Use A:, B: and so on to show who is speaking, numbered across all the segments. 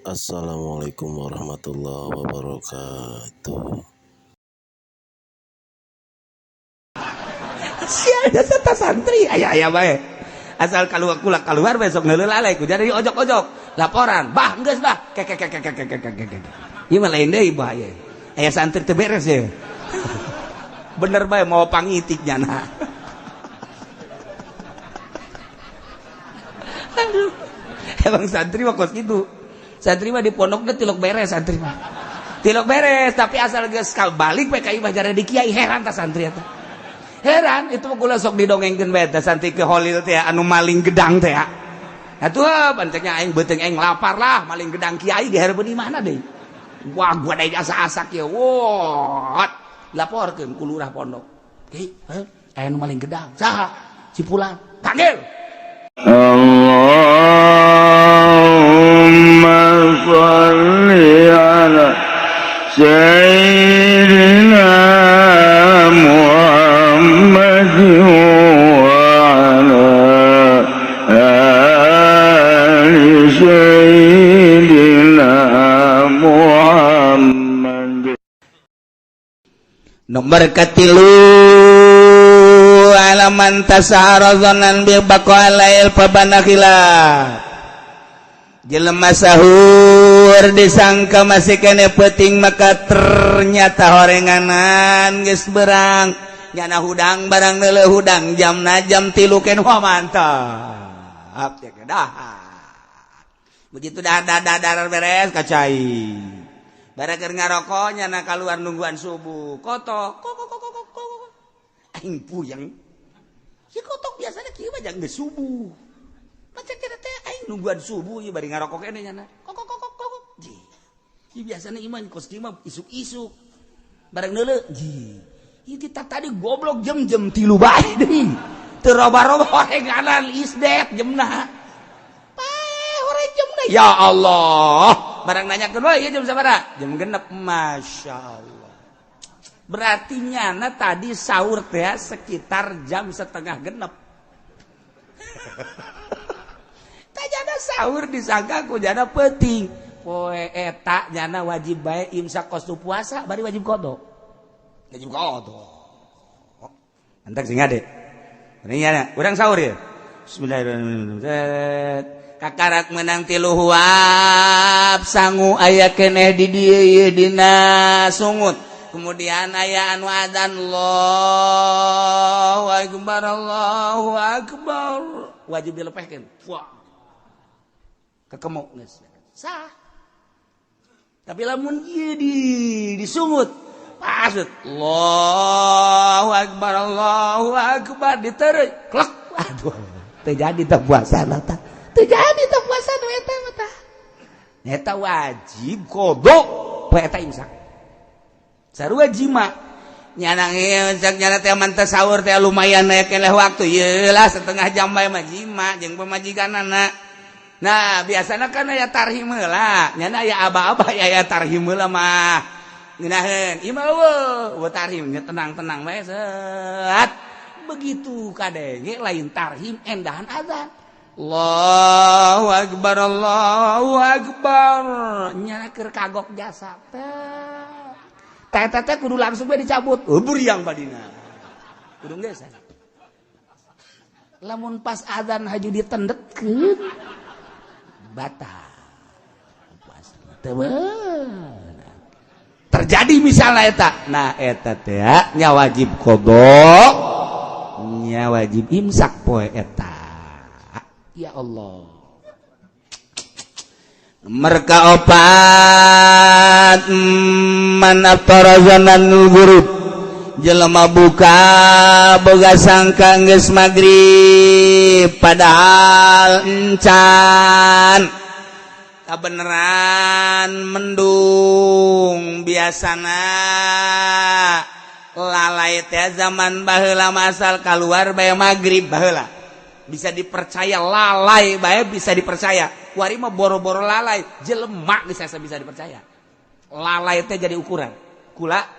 A: Assalamualaikum warahmatullahi wabarakatuh.
B: Sia jasa santri aya aya bae. Asal keluar kula keluar besok ngeuleuh lalai ku jadi ojok-ojok laporan bah geus bah kek kek kek kek kek kek. Ieu mah lain deui bahaya. Aya santri teu beres ye. Bener bae mau pangitik nyana. Aduh. Emang santri mah kos kitu. Santri mah di pondokna tilok beres santri mah. Tilok beres tapi asal geus balik we ka imah jare di kiai heran ta santri eta. Heran itu mah kula sok didongengkeun bae teh santri ke Holil teh anu maling gedang teh. Atuh panceknya aing beuteung aing lapar lah maling gedang kiai di hareupeun imahna deui. Wah gua deui asa-asak ye. Wah, laporkeun ku lurah pondok. Hei, aya nu maling gedang. Saha? Si Fulan. Panggil.
C: Allahumma shalli ala sayyidina Muhammad wa ala ali sayyidina Muhammad.
B: Nomor katilu alaman tasahara zonan bil baqa lail pabana khilaf. Jelema sahur disangka masih kene peuting maka ternyata horenganan geus berang. Nyana hudang barang neuleuh hudang jamna jam 3 ken wah mantap. Ya dah. Begitu dah dah beres kacai. Barang keur ngaroko nyana kaluar nungguan subuh. Kotok kok kok kok kok kok. Aing puyeng. Si kotok biasanya kieu mah jang geus subuh. Macam kira teh aing nungguan subuh ieu bari ngarokok keneh nyana. Kok kok kok kok kok. Ji. Ieu biasana ieu mah kos kieu mah isuk-isuk. Barang neuleuh, ji. Ieu kita tadi goblok jam-jam 3 bae deui. Teu roba-roba horenganan isdet jamna. Pae horeng jamna. Ya Allah. Barang nanyakeun we ieu jam sabaraha? Jam 6. Masya Allah. Berarti nyana tadi sahur teh sekitar jam 5:30. Jana sahur disangka ku jana peuting. Poe eta nyana wajib bae imsak kostu puasa bari wajib qada. Wajib qada. Entek sing ade. Ini nyana urang sahur ya. Bismillahirrahmanirrahim. Kakarak menang 3 huap sangu aya keneh di dieu ieu dina sungut. Kemudian aya anu adzan Allahu akbar Allahu akbar. Wajib dilepehkeun. Wah. Kekemuk geus sah. Tapi lamun ieu di disungut pasut Allahu akbar Allahu akbar diteureuy klek aduh teu jadi teh puasana tah teu jadi teh puasana eta mah tah eta wajib qada poe eta imsak sarua jima nyana imsak nyana teh man teh sahur teh lumayan aya keneh waktu ieu lah setengah jam bae mah jima jeung pamajikanana. Nah biasanya kan aya tarhim heula nyana aya aba-aba aya tarhim heula mah ngeunaheun ieu mah eueuh tarhim nya tenang-tenang bae set begitu kadenge lain tarhim endahan azan Allahu akbar Allahu akbar nyana keur kagok jasa teh teh teh kudu langsung bae dicabut buriang badina kudu geus lamun pas azan haju ditendetkeun batal terjadi misalnya eta nah eta teh nya wajib qada nya wajib imsak poe eta. Ya Allah. Merka opat man aftara zanan ghurub jelema buka boga sangka geus magrib padahal encan kabeneran mendung biasana lalai teh zaman baheula masal keluar bae magrib baheula bisa dipercaya lalai bae bisa dipercaya kuari mah boro-boro lalai jelema bisa bisa dipercaya lalai teh jadi ukuran kula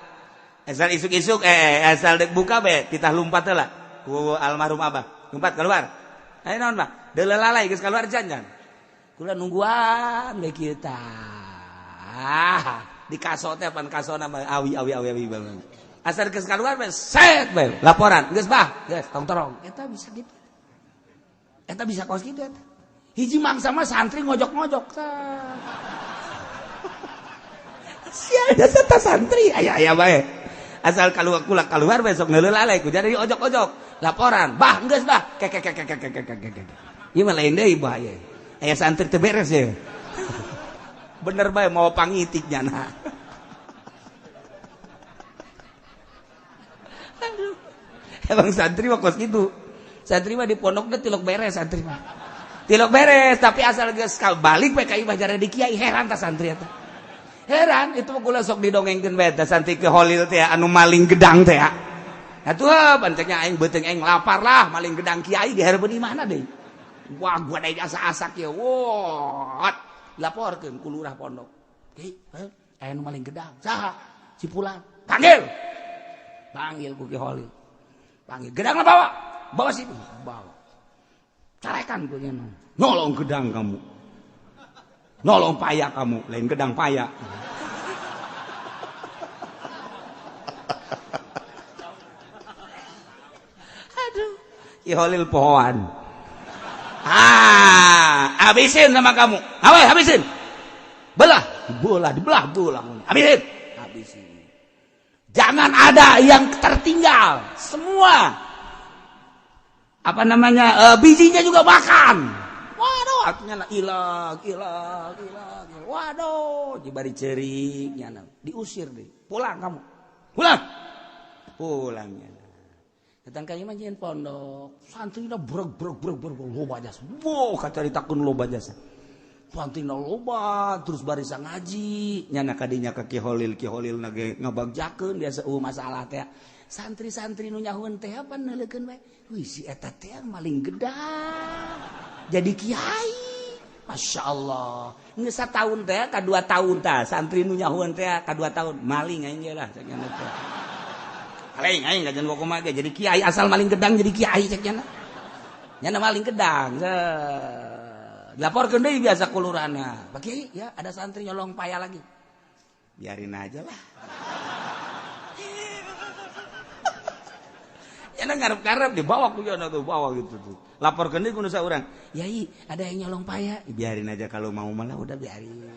B: asal isuk-isuk asal dek buka bae titah lumpat heula ku almarhum abah lumpat keluar ayo naon bah deuleu lalai geus keluar jangan. Kula nungguan we kieu tah. Di kaso teh pan kasona mah awi awi awi awi banget. Asal geus kaluar we set we laporan geus bah, geus tong torong. Eta bisa gitu. Eta bisa kos kitu eta. Hiji mangsa mah santri ngojok-ngojok tah. Sia jasa ta santri aya aya bae. Asal keluar kula keluar besok ngeuleuh ku jadi ojok-ojok laporan bah geus bah kek kek kek kek kek kek. Ieu mah lain deui bahaya. Aya santri teu beres ye. Bener bae mau pangitik nyana. Aduh. Emang santri mah kos kitu. Santri mah di pondok teh tilok beres santri mah. Tilok beres tapi asal geus balik we ka imah jare di kiai heran ta santri eta. Heran itu mah kula sok didongengkeun bae teh santri ke Holil teh anu maling gedang teh. Atuh panceknya aing beuteung aing lapar lah maling gedang kiai di hareupeun imahna deui. Wah gua deui asa-asak ye. Wah. Laporkeun ku lurah pondok. Hei, aya nu maling gedang. Saha? Si Fulan. Panggil. Panggil ku Ki Holil. Panggil. Gedangna bawa. Bawa sini. Bawa. Carekan ku nya. Nolong gedang kamu. Nolong paya kamu, lain gedang paya. Aduh, Ki Holil pohoan. Ah, habisin sama kamu. Awas, habisin. Belah, belah, dibelah, belah. Habisin. Habisin. Jangan ada yang tertinggal. Semua. Apa namanya? Bijinya juga makan. Waduh, artinya ilang, ilang, ilang. Waduh, dibari cerik nyana. Diusir deh. Pulang kamu. Pulang. Pulangnya. Datang ka imah jeung pondok. Santrina breg breg breg breg loba jasa. Wow, kacaritakeun loba jasa. Santrina loba terus barisa ngaji. Nyana kadinya ka Ki Holil, Ki Holil na ge ngabagjakeun biasa eueuh masalah teh. Santri-santri nu nyahueun teh apa neuleukeun bae. Wih, si eta teh maling gedang. Jadi kiai. Masya Allah. Geus sataun teh ka 2 tahun tah santri nu nyahueun teh ka 2 tahun maling aing ge lah cek nyana teh. Aing aing kajian kumaha ge jadi kiai asal maling gedang jadi kiai cek nyana. Nyana maling gedang. Laporkeun deui biasa ku lurahna. Pak Kiai, ya ada santri nyolong paya lagi. Biarin aja lah. Nyana ngarep-ngarep dibawa ku nyana tuh bawa gitu tuh. Laporkeun deui ku nu saurang. Yai, ada yang nyolong paya. Biarin aja kalau mau malah udah biarin.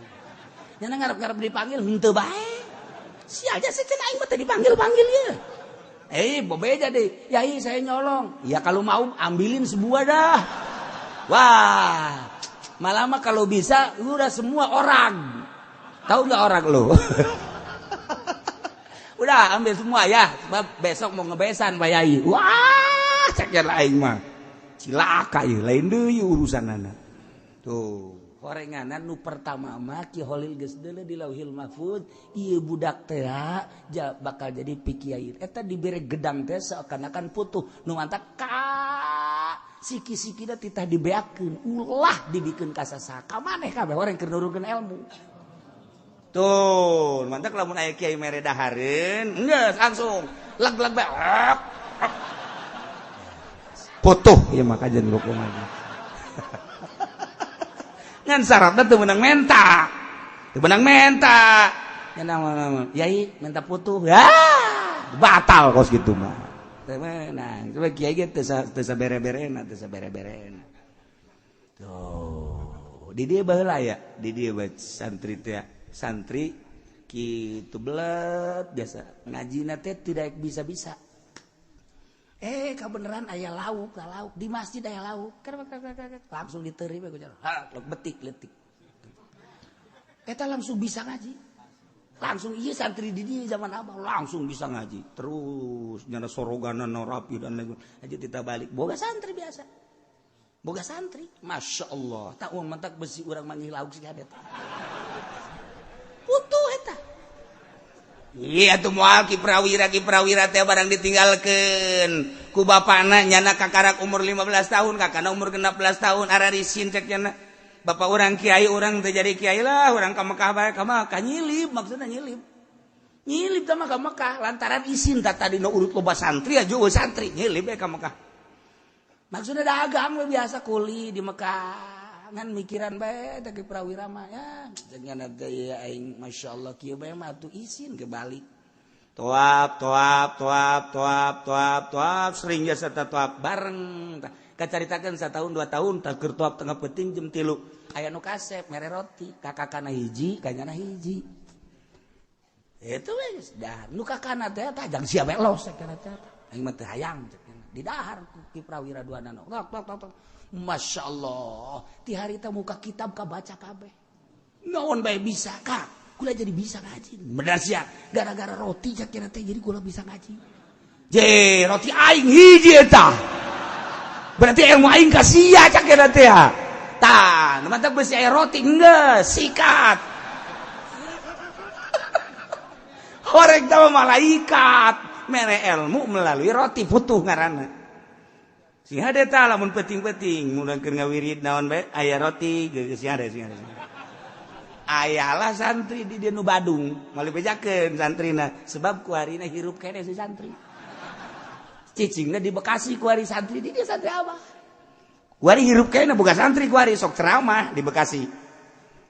B: Nyana ngarep-ngarep dipanggil henteu bae. Sia aja sih cenah aing mah teu dipanggil-panggil ye. Bebeja deh. Yai saya nyolong. Ya kalau mau ambilin sebuah dah. Wah, malah mah kalau bisa udah semua orang. Tahu nggak orang lo? Udah ambil semua ya. Sebab besok mau ngebesan Pak Yai. Wah, cek aing mah. Cilaka ieu, lain deui urusanana. Tuh. Horenganan nu pertama mah Ki Holil geus deuleu di Lauhil Mahfud, ieu budak teh bakal jadi pikiai. Eta dibere gedang teh seakan-akan putuh nu mantak ka siki-sikina titah dibeakeun, ulah dibikeun ka sasaha. Ka maneh kabeh orang keur nurunkeun ilmu. Tuh, mantak lamun aya kiai mere dahareun, geus langsung leg-leg bae. Putuh ieu mah kajian kumaha. Ngan syaratna teu meunang menta. Teu meunang menta. Nya yai minta putuh. Ya, batal kos kitu mah. Teu meunang. Coba kiai ge teu sabere-berena, teu sabere-berena. Tuh, di dieu baheula ya, di dieu bae santri teh. Santri kitu belet biasa. Ngajina teh tidak bisa-bisa. Kebeneran aya lauk, lauk di masjid aya lauk. Langsung diteri we ku jalan. Ha, betik letik. Eta langsung bisa ngaji. Langsung ieu santri di dieu zaman abah langsung bisa ngaji. Terus nyana soroganan rapi dan lain. Aja tita balik boga santri biasa. Boga santri, Masya Allah. Tak uang mentak besi urang manggih lauk sih eta. Putuh eta. Iya tuh moal Ki Prawira teh barang ditinggalkeun ku bapana nyana kakarak umur 15 tahun kakana umur 16 tahun ararisin cek nyana bapak urang kiai urang teh jadi kiai lah urang ka Mekah bae ka Mekah nyilip maksudna nyilip nyilip teh mah ka Mekah lantaran isin tah tadi nu urut loba santri aja eueuh santri nyilip we ka Mekah maksudna dagang we biasa kuli di Mekah Ngan mikiran bae teh Ki Prawira mah ya jangan teh aing masyaallah kieu bae mah atuh isin kebalik. Toap toap toap toap toap toap sering jasa toap bareng. Kacaritakeun satahun 2 tahun tah keur toap tengah peuting jam 3. Aya nu kasep mere roti kakakana hiji kanyana hiji. Itu geus dah nu kakana teh tah jang sia bae los kana teh. Aing mah teu hayang di dahar ku Ki Prawira dua nano. Tok tok tok. Masya Allah, ti harita muka kitab kabaca kabeh. Naon bae bisa ka? Kula jadi bisa ngaji. Bener sia, gara-gara roti cak teh jadi kula bisa ngaji. Je, roti aing hiji eta. Berarti ilmu aing ka sia cak teh. Tah, nu mantap beusi aya roti geus sikat. Horeg teh malaikat mere ilmu melalui roti putuh ngaranna. Sing hade tah lamun penting-penting mun keur ngawirid naon bae aya roti geus sing hade sing hade. Ayalah santri di dieu nu Badung, moal dibejakeun santrina sebab kuarina hirup keneh si santri. Cicingna di Bekasi kuari santri di dieu santri abah. Kuari hirup keneh boga santri kuari sok ceramah di Bekasi.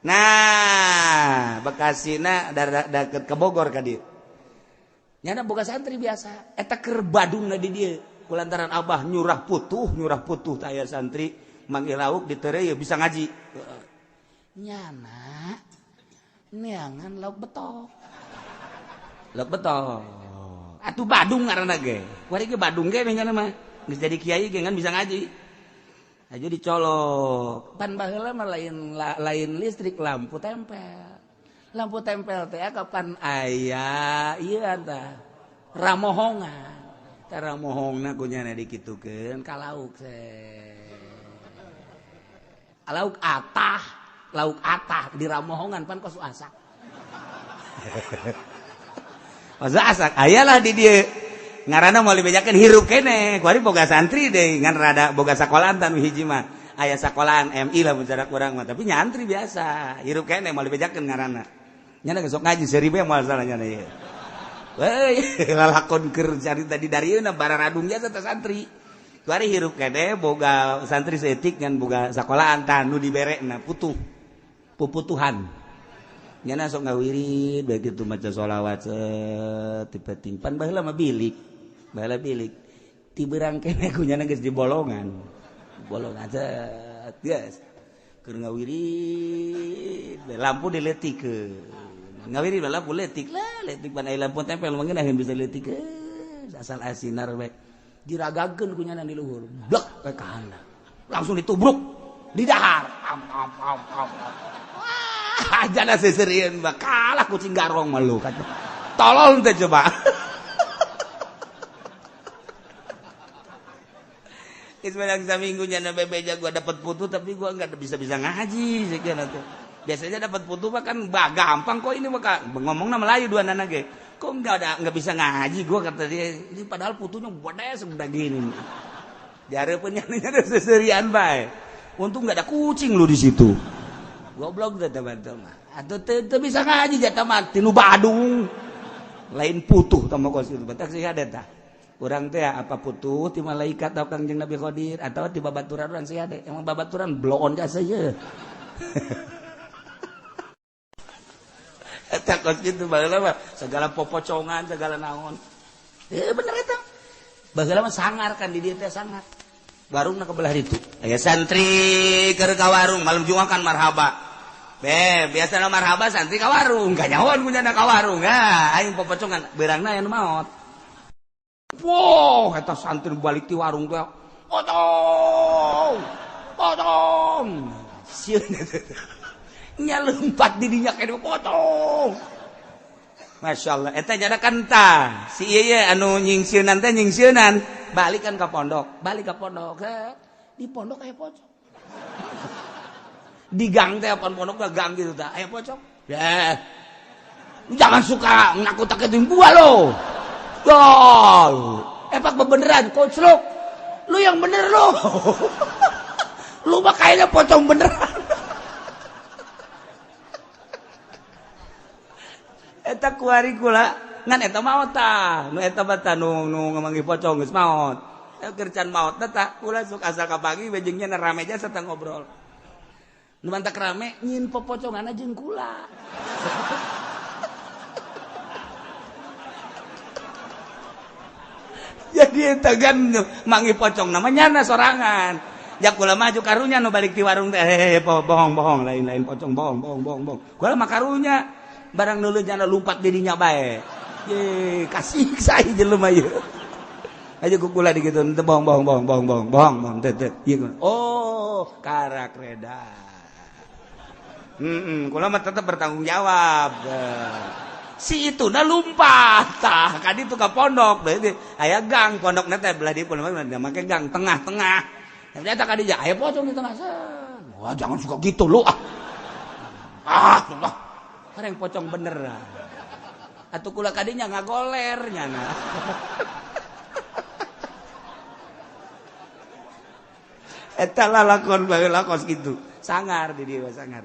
B: Nah, Bekasina deket ke Bogor ka dieu. Nyana boga santri biasa, eta keur Badungna di dieu. Kulantaran abah nyurah putuh taya santri manggil lauk ditereu ya bisa ngaji. Nyana neangan lauk betok. Lauk betok. Atuh Badung ngaranna ge. Kuari ge Badung ge nyana mah. Geus jadi kiai ge ngan bisa ngaji. Aja dicolok. Pan baheula mah lain listrik lampu tempel. Lampu tempel teh kapan aya ieu tah ramohongan. Tara mohongna ku nyana dikitukeun ka lauk lauk atah di ramohongan pan kos asak. Kos asak ayalah di dieu ngaranna moal dibejakeun hirup keneh kuari boga santri deui ngan rada boga sakolahan tan hiji mah aya sakolahan MI lah mun cara kurang mah tapi nyantri biasa hirup keneh moal dibejakeun ngaranna nyana geus sok ngaji seribu moal salah nyana ieu. Weh, lalakon keur carita di darieuna bararadung jasa teh santri. Kuari hirup keneh boga santri seetik ngan boga sakolahan tah nu diberekna putuh. Puputuhan. Nyana sok ngawirid bae kitu maca sholawat tipe timpan baheula mah bilik. Baheula bilik. Ti beurang keneh ku nyana geus di bolongan. Bolongan set geus. Keur ngawirid lampu diletikeun. Ngawiri lampu letik lah letik pan aya lampu tempel mah ngeunaheun bisa letik asal asinar bae diragakeun ku nyana di luhur blek ka handap langsung ditubruk di dahar am am am am wah jana seserieun mah kalah kucing garong mah lu tolol teh coba. Geus menang saminggu nyana bebeja gua dapat putu tapi gua enggak bisa-bisa ngaji sekian atuh. Biasanya dapat putu mah kan gampang kok ini mah ngomongna Melayu dua nana ge. Kok enggak bisa ngaji gua kata dia. Ini padahal putunya gede segede gini. Diareupeun nyana seserian bae. Untung enggak ada kucing lu di situ. Goblok teh teman-teman. Atuh teu bisa ngaji jatah mah tinu Badung. Lain putuh tah mah kos kitu. Batak sih ada tah. Urang teh apa putuh ti malaikat atau Kangjeng Nabi Khidir atau ti babaturan urang sih ada. Emang babaturan bloon jasa ye. Takut gitu baheula mah segala popocongan segala naon. Bener eta. Baheula mah sangar kan di dieu teh sangar. Warungna ke belah ditu. Aya santri keur ka warung malam Jumat kan marhaba. Be, biasana marhaba santri ka warung, kanyahoan kunyana ka warung. Ha, aing popocongan beurangna aya nu maot. Wow, eta santri balik ti warung teh. Potong. Potong. Sieun nya lompat didinya kene potong. Masya Allah, eta nyana kan tah si ieu ye anu nyingsieunan teh nyingsieunan balik kan ka pondok, balik ka pondok. Di pondok aya pocong. Di gang teh apaan pondok ke gang gitu tah aya pocong. Ya. Jangan suka nakut-nakutin gua lo. Gol. Epak bebeneran koclok. Lu yang bener lu. Lu mah kayaknya pocong beneran. Eta kuari kula ngan eta maot tah nu eta mah tah nu ngamanggih pocong geus maot. Keur can maot teh tah kula sok asal ka pagi bejengnya rame jasa tah ngobrol. Nu mantak rame nyin popocongan jeung kula. Jadi eta kan mangi pocong namanya nyana sorangan. Ya kula maju karunya nu balik ti warung teh bohong-bohong lain-lain pocong bohong bohong bohong bohong. Kula mah karunya barang nulun nyana lumpat dirinya bae. Ye kasih saya jelema ieu. Aja ku kula digitu teu bohong bohong bohong bohong bohong bohong bohong teu teu. Oh, karak reda. Kula mah tetep bertanggung jawab. Si itu na lumpat tah kadi itu ka pondok berarti aya gang pondokna teh belah di pondok make gang tengah-tengah. Ternyata kadi aya pocong di tengah. Wah, jangan suka gitu lu ah. Ah, Allah. Kareng pocong bener. Atuh kula kadinya ngagoler nyana. Eta lalakon baheula kos kitu. Sangar di dieu sangar.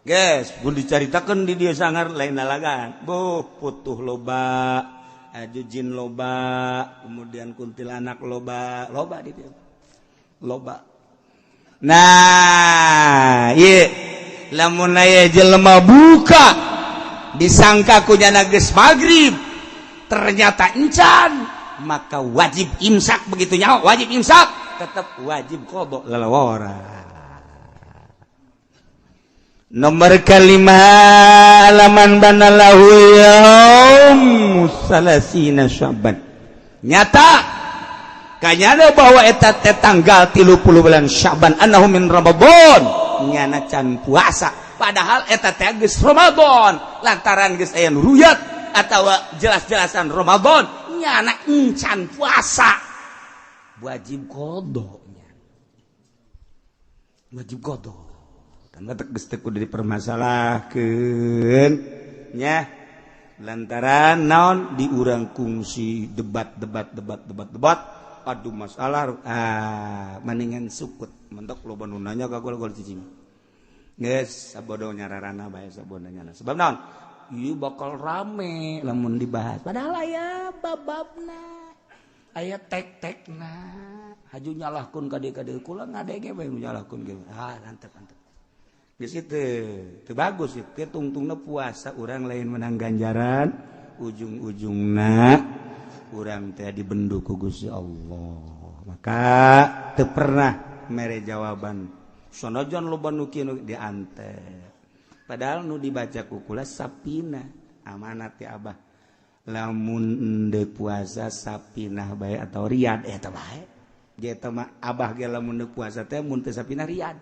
B: Guys, pun dicaritakeun di dieu sangar lain lalagan. Buh, putuh loba, aju jin loba, kemudian kuntilanak loba, loba di dieu. Loba. Nah, ieu lamun aya jelema buka disangka ku nyana geus magrib, ternyata encan, maka wajib imsak begitu nyaho, wajib imsak, tetap wajib qada lalawara. Nomor kelima laman banalahu yaum salasina Syaban. Nyata kanyana bahwa eta teh tanggal 30 bulan Syaban annahu min Ramadan nyana can puasa padahal eta teh geus Ramadan lantaran geus aya nu ruyat atawa jelas-jelasan Ramadan nyana encan puasa wajib qada nya wajib qada. Geus teu kudu dipermasalahkeun nya lantaran naon di urang kungsi debat debat debat debat debat aduh masalah mendingan sukut mentok loba nu nanya ka gol gol cicing geus sabodo nyararana bae sabodo nyana sebab naon ieu bakal rame lamun dibahas padahal aya bababna aya tek-tekna haju nyalahkeun ka dieu kula ngadege bae nyalahkeun ge ah antep-antep geus itu bagus itu tungtungna puasa urang lain menang ganjaran ujung-ujungna urang teh dibendu ku Gusti Allah maka teu pernah mere jawaban sanajan loba nu kieu diante padahal nu dibaca ku kula sapina amanat ti abah lamun endeu puasa sapinah bae atau riad eta bae ge eta mah abah ge lamun endeu puasa teh mun teu sapinah riad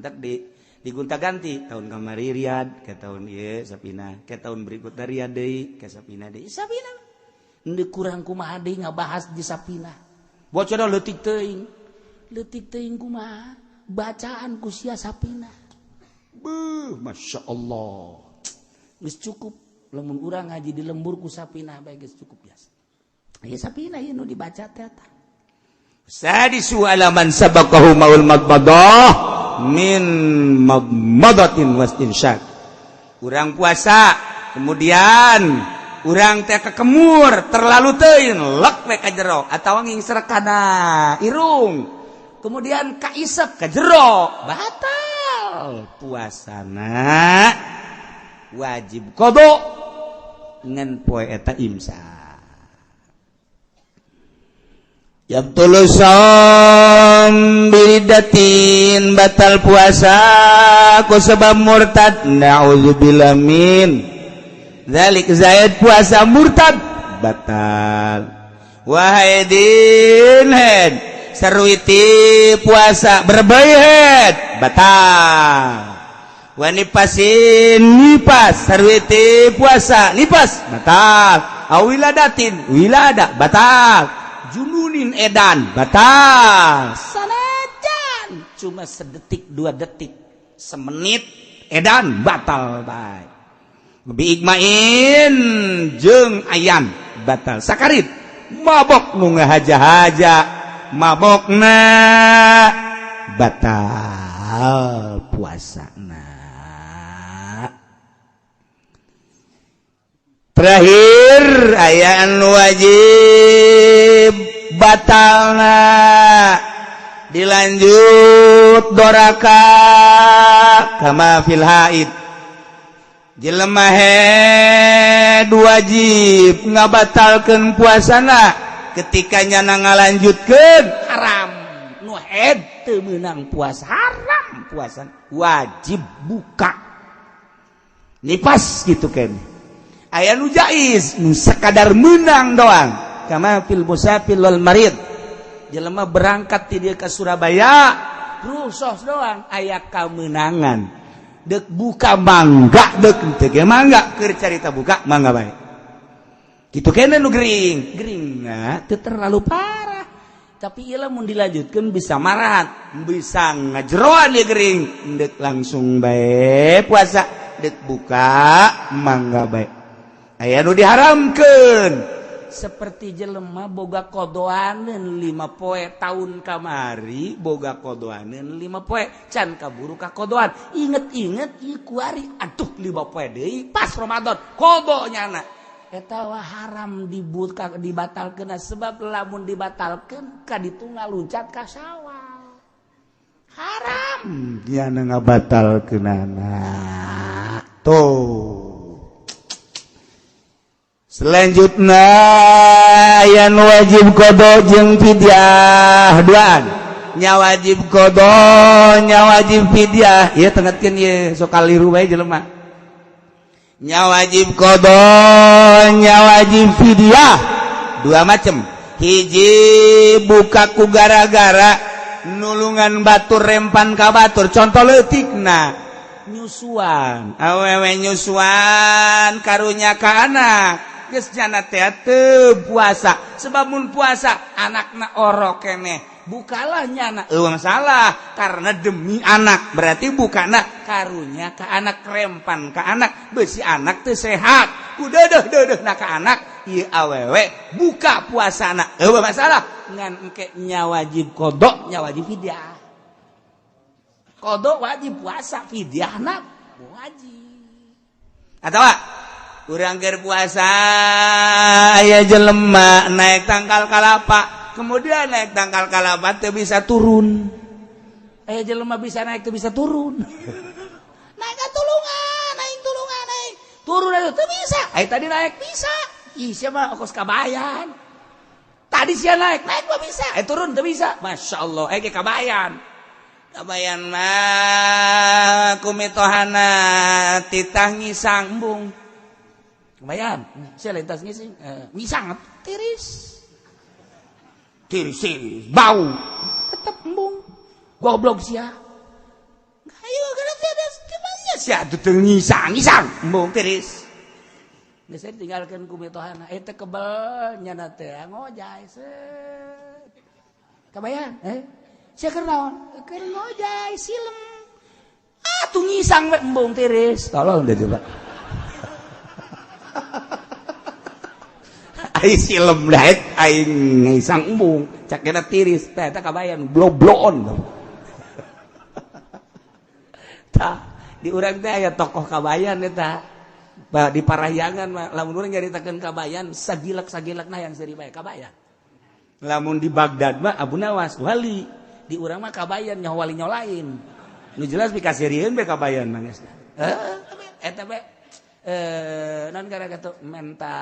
B: entak di digonta-ganti tahun kamari riad ke tahun ieu sapina ke tahun berikutna riad deui ke sapina deui sapina endeu kurang kumaha deui ngabahas di sapina bocor leutik teuing kumaha bacaan ku sia sapina beuh masyaallah geus cukup lamun urang ngaji di lembur ku sapina bae geus cukup biasa ieu sapina ieu nu dibaca teh eta sadisu alaman sabaqahu maul madmadah min madmadatin wastinsyak. Urang puasa kemudian urang teh kekemur terlalu teuing lek we ka jero atawa ngingsrek kana irung kemudian kaisep ka jero batal puasana wajib qada ngan poe eta imsak. Yabtulu shaum biridatin batal puasa ku sebab murtad na'udzubillah min dzalik zaid puasa murtad batal wahaidin head saruiti puasa berbayat batal wanipasin nipas saruiti puasa nipas batal awiladatin wilada batal jununin edan batal sanajan cuma sedetik dua detik semenit edan batal bae bi igmain jeung ayam batal sakarit mabok nu ngahaja-haja mabokna batal puasana. Terakhir aya anu wajib batalna Dilanjut doraka kama fil haid. Jelema haid wajib ngabatalkeun puasana ketika nyana ngalanjutkeun haram. Nu haid teu meunang puasa, haram puasa, wajib buka. Nipas gitu kan. Aya nu jaiz, nu sekadar menang doang. Kama fil musafir wal marid. Jelema berangkat ti dia ke Surabaya, rusuh doang aya kamenangan. Dek buka mangga, dek teu ge mangga, keur carita buka mangga bae. Kitu kene nu gering, geringna teu terlalu parah. Tapi ieu lamun dilanjutkeun bisa marat, bisa ngajeroan ieu gering. Dek langsung bae puasa, dek buka mangga bae. Aya nu diharamkeun. Seperti jelema boga kodoaneun 5 poe tahun kamari, boga kodoaneun 5 poe can kaburu ka kodoan, inget-inget ieu kuari aduh 5 poe deui pas Ramadan kodo nyana eta wah haram dibuka dibatalkeun, sebab lamun dibatalkeun ka ditu ngaluncat ka Sawal, haram nyana ngabatalkeunana tuh. Selanjutnya yang wajib kodo jeung fidyah duaan. Nya wajib kodo, nya wajib fidyah. Ieu tengetkeun ieu sok kaliru bae jelema. Nya wajib kodo, nya wajib fidyah. Dua macam. Hiji buka ku gara-gara nulungan batur rempan ka batur. Contoh leutikna nyusuan. Awewe nyusuan karunya ka anak. Geus jana teh teu puasa, sebab mun puasa anakna orok keneh, bukalah nyana eueuh salah karena demi anak, berarti bukana karunya ka anak, rempan ka anak, besi anak teu sehat ku deudeuh-deudeuhna ka anak ieu awewe buka puasana eueuh masalah, ngan engke nya wajib qada, nya wajib fidyah. Qada wajib puasa, fidyahna wajib. Atawa urang keur puasa aya jelema naik tangkal kalapa, kemudian naik tangkal kalapa teu bisa turun. Aya jelema bisa naik teu bisa turun. Naik ka tulungan, naik tulungan, naik turun atuh teu bisa. Aya tadi naik bisa. Ih sia mah kos kabayan. Tadi sia naik, naik mah bisa, eh turun teu bisa. Masya Allah, eh ge kabayan. Kabayan mah kumitohana titah ngisang embung. Kabayan, sia lain tas ngising, ngisang tiris. Tiris, tiris, bau. Tetep embung. Goblok sia. Ayo kana tiada gimana sia atuh teu ngisang, ngisang embung tiris. Geus ditinggalkeun ku mitohana, eta kebel nyana teh ngojay set. Kabayan, eh? Sia keur naon? Keur ngojay silem. Ah, tuh ngisang we embung tiris. Tolong deh coba. Ai silem daet aing ngisang embung, cakena tiris teh eta kabayan blobloon. Tah, di urang teh aya tokoh kabayan eta. Di Parahyangan mah lamun urang nyaritakeun kabayan sagilak-sagilakna yang seuri bae kabayan. Lamun di Baghdad mah Abu Nawas wali, di urang mah kabayan nyaho wali nyaho lain. Nu jelas pikaseurieun bae kabayan mah geus. Heuh, eta bae non gara kitu menta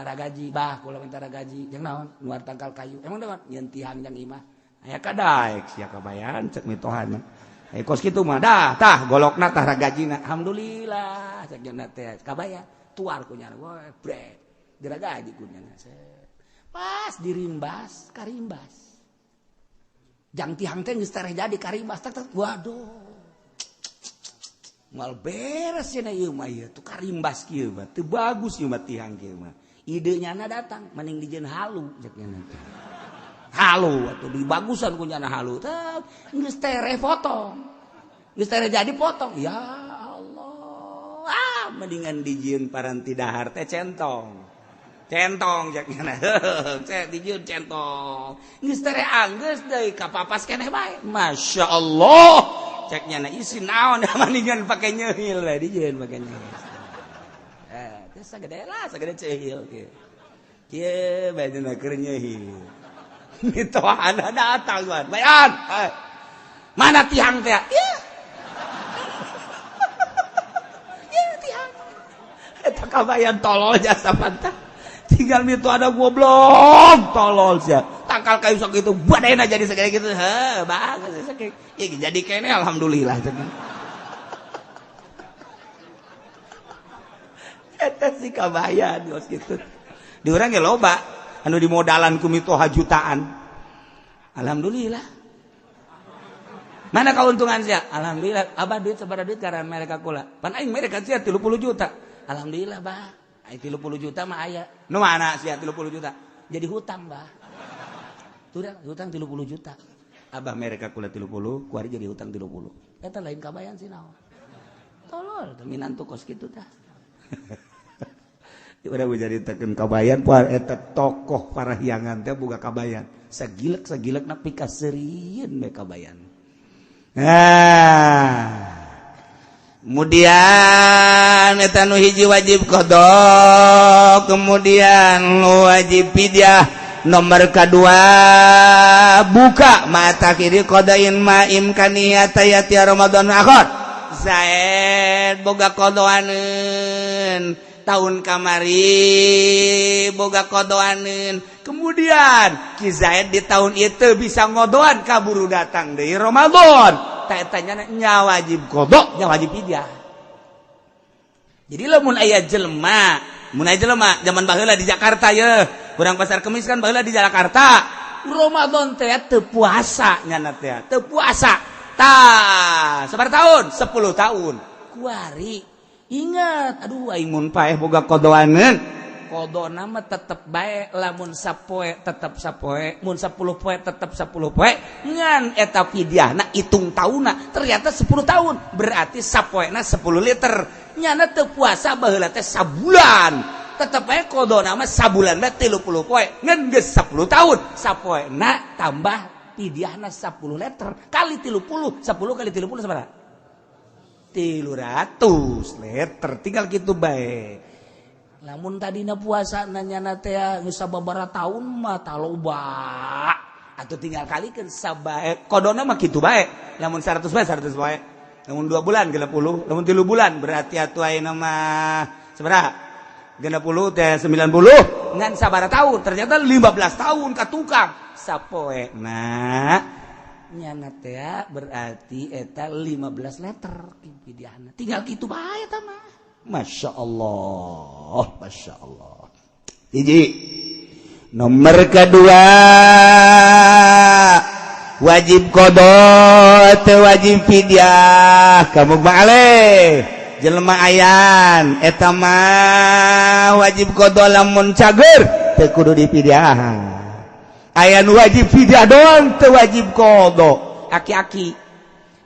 B: ragaji bah kula menta ragaji jeung naon nuar tangkal kayu. Emang naon nyeun tihang jang imah. Aya kadaek sia kabayan cek mitohana. Eh kos kitu mah dah tah golokna tah ragajina. Alhamdulillah cek jeung teh kabayan tuar ku nyana we brek diragaji ku nyana. Pas dirimbas karimbas. Jang tihang teh geus tereh jadi karimbas tak tak waduh. Moal beres cenah ieu mah ieu tuh karimbas kieu mah teu bagus ieu mah tihang kieu mah. Ide nyana datang mending dijieun halu cek nyana teh. Halu atuh dibagusan ku nyana halu teh geus tereh potong. Geus tereh jadi potong. Ya Allah. Ah mendingan dijieun paranti dahar teh centong. Centong cek nyana. Cek dijieun centong. Geus tereh anggeus deui kapapas keneh bae. Masya Allah. Cek nyana isi naon mendingan pake nyeuhil we dijieun pake nyeuhil. Teh sagede lah sagede ceuhil kieu. Kieu bae dina keur nyeuhil. Mitohana datang tuan. Bayan. Mana tihang teh? Ya. Ya tihang. Eta kabayan tolol jasa pantah. Tinggal mito ada goblok tolol sia. Tangkal kayu sok itu badena jadi segede gitu. Heh, bagus sakitu. Ya jadi kene alhamdulillah. Eta si kabayan geus kitu. Di urang ge loba anu dimodalan ku mitoha jutaan. Alhamdulillah. Mana keuntungan sia? Alhamdulillah. Abah duit sabaraha duit karena mereka kula. Pan aing mereka sia 30 juta. Alhamdulillah, bah. Aing 30 juta mah aya. Nu mana sia 30 juta? Jadi hutang, bah. Hutang 30 juta. Abah mereka kula 30, kuari jadi hutang 30. Eta lain kabayan sih naon. Tolol, minantu kos kitu tah. Udah dicaritakeun kabayan poe eta tokoh parahyangan teh boga kabayan. Sagilek-sagilekna pikaseurieun we kabayan. Nah, kemudian eta nu hiji wajib qada, kemudian wajib fidyah. Nomor kedua buka mata kiri qadain ma imkaniyata yati Ramadan akhir. Zaid boga qadaanun tahun kamari boga kodoaneun, kemudian Ki Zaid di tahun itu bisa ngodoan kaburu datang dari Ramadan. Tak tanya nya wajib kodok, nya wajib fidyah. Jadi lamun aya jelema, mun aya jelema zaman baheula di Jakarta ye, urang pasar Kemis kan baheula di Jakarta. Ramadan teh teu puasa nyana teh, teu puasa. Tah, sabaraha tahun? 10 tahun. Kuari ingat, aduh aing mun paeh boga kodoaneun. Kodona mah tetep bae, lamun sapoe tetep sapoe, mun 10 poe tetep 10 poe, ngan eta fidyahna hitung taunna ternyata 10 tahun, berarti sapoena 10 liter. Nyana teu puasa baheula teh sabulan. Tetep bae kodona mah sabulan mah 30 poe, ngan geus 10 tahun, sapoena tambah fidyahna 10 liter kali 30, 10 kali 30 sabaraha? 300 liter, tinggal gitu bae. Lamun tadina puasa nanya teh geus sababaraha tahun mah taloba. Atuh tinggal kalikeun sabae kodona mah kitu bae. Lamun 100 bae 100 bae. Lamun 2 bulan 60, lamun 3 bulan berarti atuh ayeuna mah sabaraha? 60 teh 90 ngan sabaraha tahun? Ternyata 15 tahun ka tukang sapoe. Nah, nyana teh berarti eta 15 liter pidiahna. Tinggal kitu bae eta mah. Masya Allah, Masya Allah. Hiji. Nomor kedua wajib qada teu wajib fidyah. Kamu balik jelema ayan eta mah wajib qada lamun cager teu kudu dipidyahan. Aya nu wajib fidyah doang teu wajib qada. Aki-aki.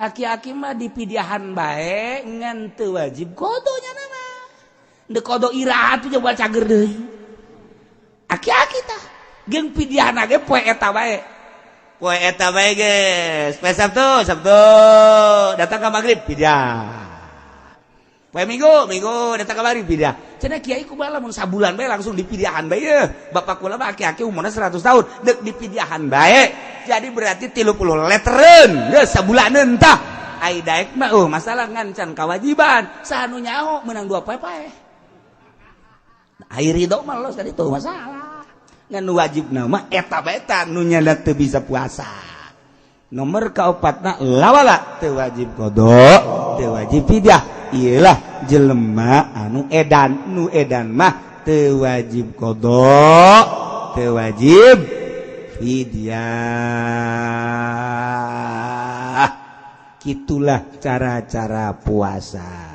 B: Aki-aki mah dipidyahan bae ngan teu wajib qada nya mah. Deuk qada iraha tuh coba cager deui. Aki-aki tah jeung pidyahna ge poe eta bae. Poe eta bae geus. Poe Sabtu, Sabtu datang ka magrib pidyah. Poe Minggu, Minggu datang ka magrib pidyah. Cenah kiai kumaha lamun sabulan bae langsung dipidyahan bae yeuh. Bapak kula mah aki-aki umurna 100 tahun deuk dipidyahan bae. Jadi berarti 30 leteren geus sabulaneun tah. Ai daek mah masalah ngan can kawajiban. Saha nu nyaho meunang 2 poe pae. Ai ridho mah los tadi tuh masalah. Ngan nu wajibna mah eta bae tah nu nyana teu bisa puasa. Nomor kaopatna lawala teu wajib qada, teu wajib fidyah. Iyalah jelema anu edan, nu edan mah teu wajib qada, teu wajib fidyah. Kitulah cara-cara puasa.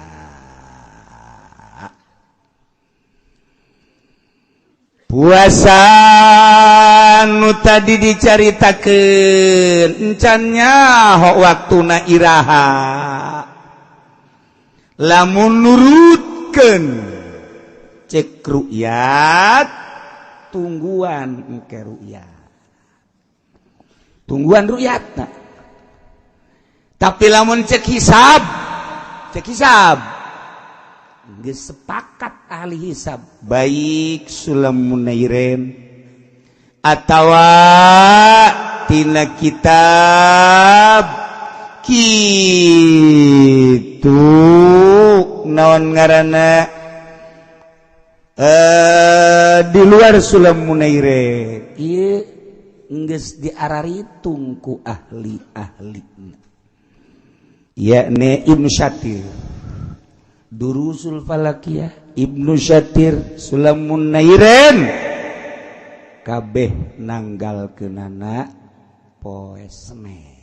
B: Puasa nu tadi dicaritakeun encan nyaho waktuna iraha. Lamun nurutkeun cek ru'yat tungguan engke ru'yat. Tungguan ru'yatna. Tapi lamun cek hisab geus sepakat ahli hisab baik Sulam Munairin Atawa tina kitab kitu naon ngaranna, di luar Sulam Munairen ieu geus diararitung ku ahli-ahli, yakni Ibnu Syatir, Durusul Falakiyah, Ibnu Syatir, Sulam Munairen, kabeh nanggal kenana poe Senen.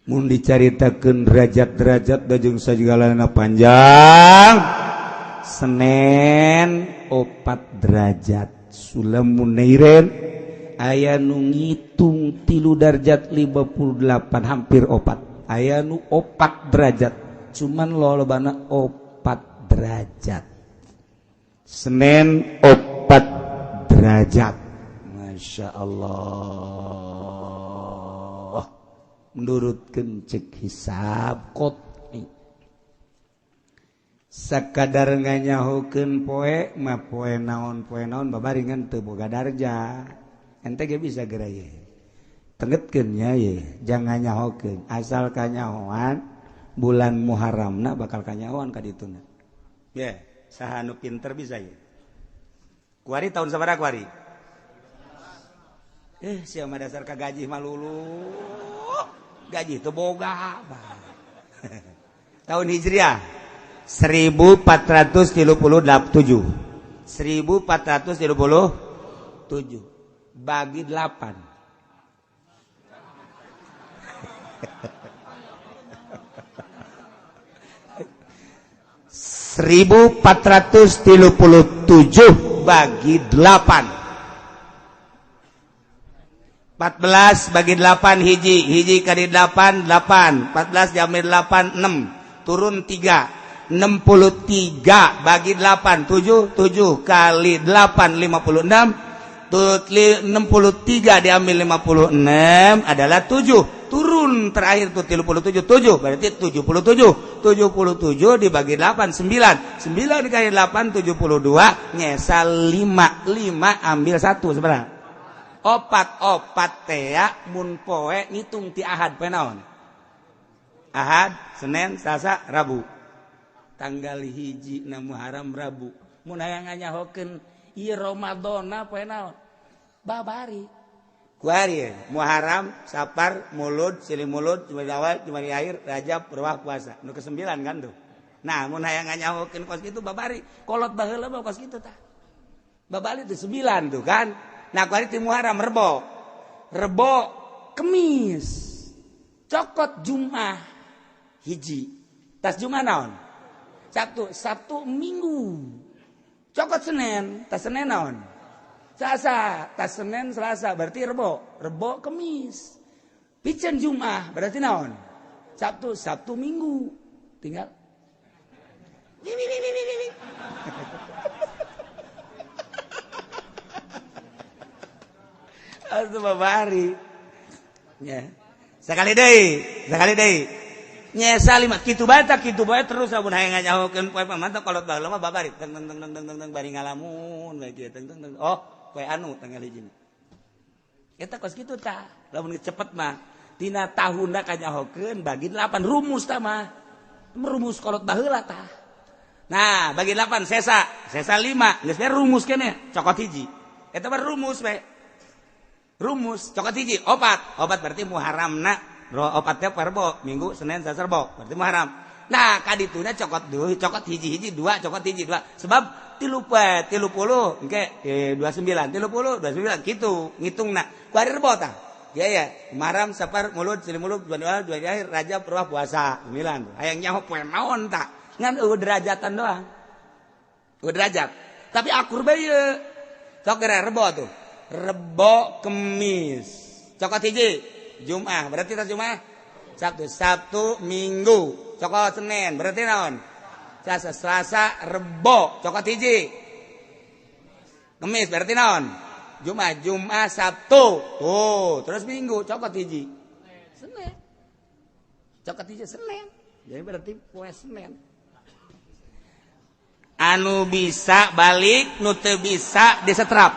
B: Mun dicaritakeun derajat-derajat da jeung sagalana panjang. Senin 4 derajat Sulam Munairen, aya nu ngitung 3 derajat 58, hampir 4, aya nu 4 derajat, cuman lolobana 4 derajat. Senin 4 derajat, Masya Allah, menurut kencek hisab qot'i. Sakadar nganyahokeun poe mah, poe naon, poe naon, babaringan teu boga darjah. Ente ge bisa geura ye tengetkeun nya ye, jangan nyahokeun asal kanyahoan bulan Muharramna bakal kanyahoan ka dituna ye. Saha nu pinter bisa ye? Kuari tahun sabaraha kuari? Siapa dasar ka gaji malulu, gaji teu boga. Tahun Hijriah 1437, 1437 bagi 8. 1437 bagi 8, 14 bagi 8 hiji, hiji kali 8 8, 14 diambil 8 6, turun 3, 63 bagi 8 7, 7 kali 8 56, 63 diambil 56 adalah 7, turun terakhir tuh 37, 7 berarti 77. 77 dibagi 8 9, 9 dikali 8 72, nyesa 5, 5 ambil 1 sebenarnya opat. Opat tea mun poe ngitung ti Ahad. Poe naon? Ahad, Senin, Selasa, Rabu. Tanggal 1 na Muharram Rabu. Mun hayang nganyahokeun ieu Ramadana poe naon, babari kuari Muharram, Sapar, Mulud, Silih Mulud, Jumadi Awal, Jumadi Akhir, Rajab, Ruwah, puasa nu ke-9 kan tuh. Nah, mun hayang nganyahokeun kos kitu babari, kolot baheula mah kos kitu tah, babari tuh 9 tuh kan. Nah, kuari ti Muharram Rebo, Rebo, Kemis, cokot Jumat 1, tas Jumat naon? Sabtu, Sabtu, Minggu, cokot Senin, tas Senin naon? Selasa, tas Senin Selasa berarti Rebo, Rebo, Kemis, piceun Jumat berarti naon? Sabtu, Sabtu, Minggu, tinggal wi, wi, wi, wi, wi. Atuh babari ya. Sekali deui, sekali deui, nyesa 5 kitu bae tah, kitu bae terus. Lamun hayang nganyahokeun poe mah kolot baheula mah babari teng teng teng teng teng teng, bari ngalamun bae kieu, teng teng teng, oh poe anu tanggal 1 eta kos kitu tah. Lamun cepet mah tina tahunna kanyahokeun bagi 8, rumus tah mah, rumus kolot baheula tah. Nah, bagi 8 sesa, sesa 5, geus rumus keneh, cokot 1. Eta mah rumus we, rumus cokot 1 opat, opat berarti Muharramna opatnya Rebo, Minggu, Senin, Selasa, Rebo, berarti Muharram. Nah, kadituna cokot dua, cokot hiji, hiji dua, cokot 1 dua, sebab tilu 30 engke 29, 30 29 gitu ngitungna. Kuari Rebo tah ya, ya Muharram, Sapar, Mulud, Silih Mulud, dua dua dua akhir, Rajab, Ruwah, puasa 9. Hayang nyaho poe naon tah, ngan eueuh derajatan doang, eueuh derajat tapi akur bae ye. Sok geura Rebo tuh, Rebo, Kemis, cokot 1 Jumat, berarti tas Jumat Sabtu, Sabtu, Minggu, cokot Senin berarti naon? Selasa, Selasa, Rebo, cokot 1 Kemis berarti naon? Jumat, Jumat, Sabtu tuh, terus Minggu cokot 1 Senin, cokot 1 Senin, jadi berarti poe Senin. Anu bisa balik, nu teu bisa disetrap.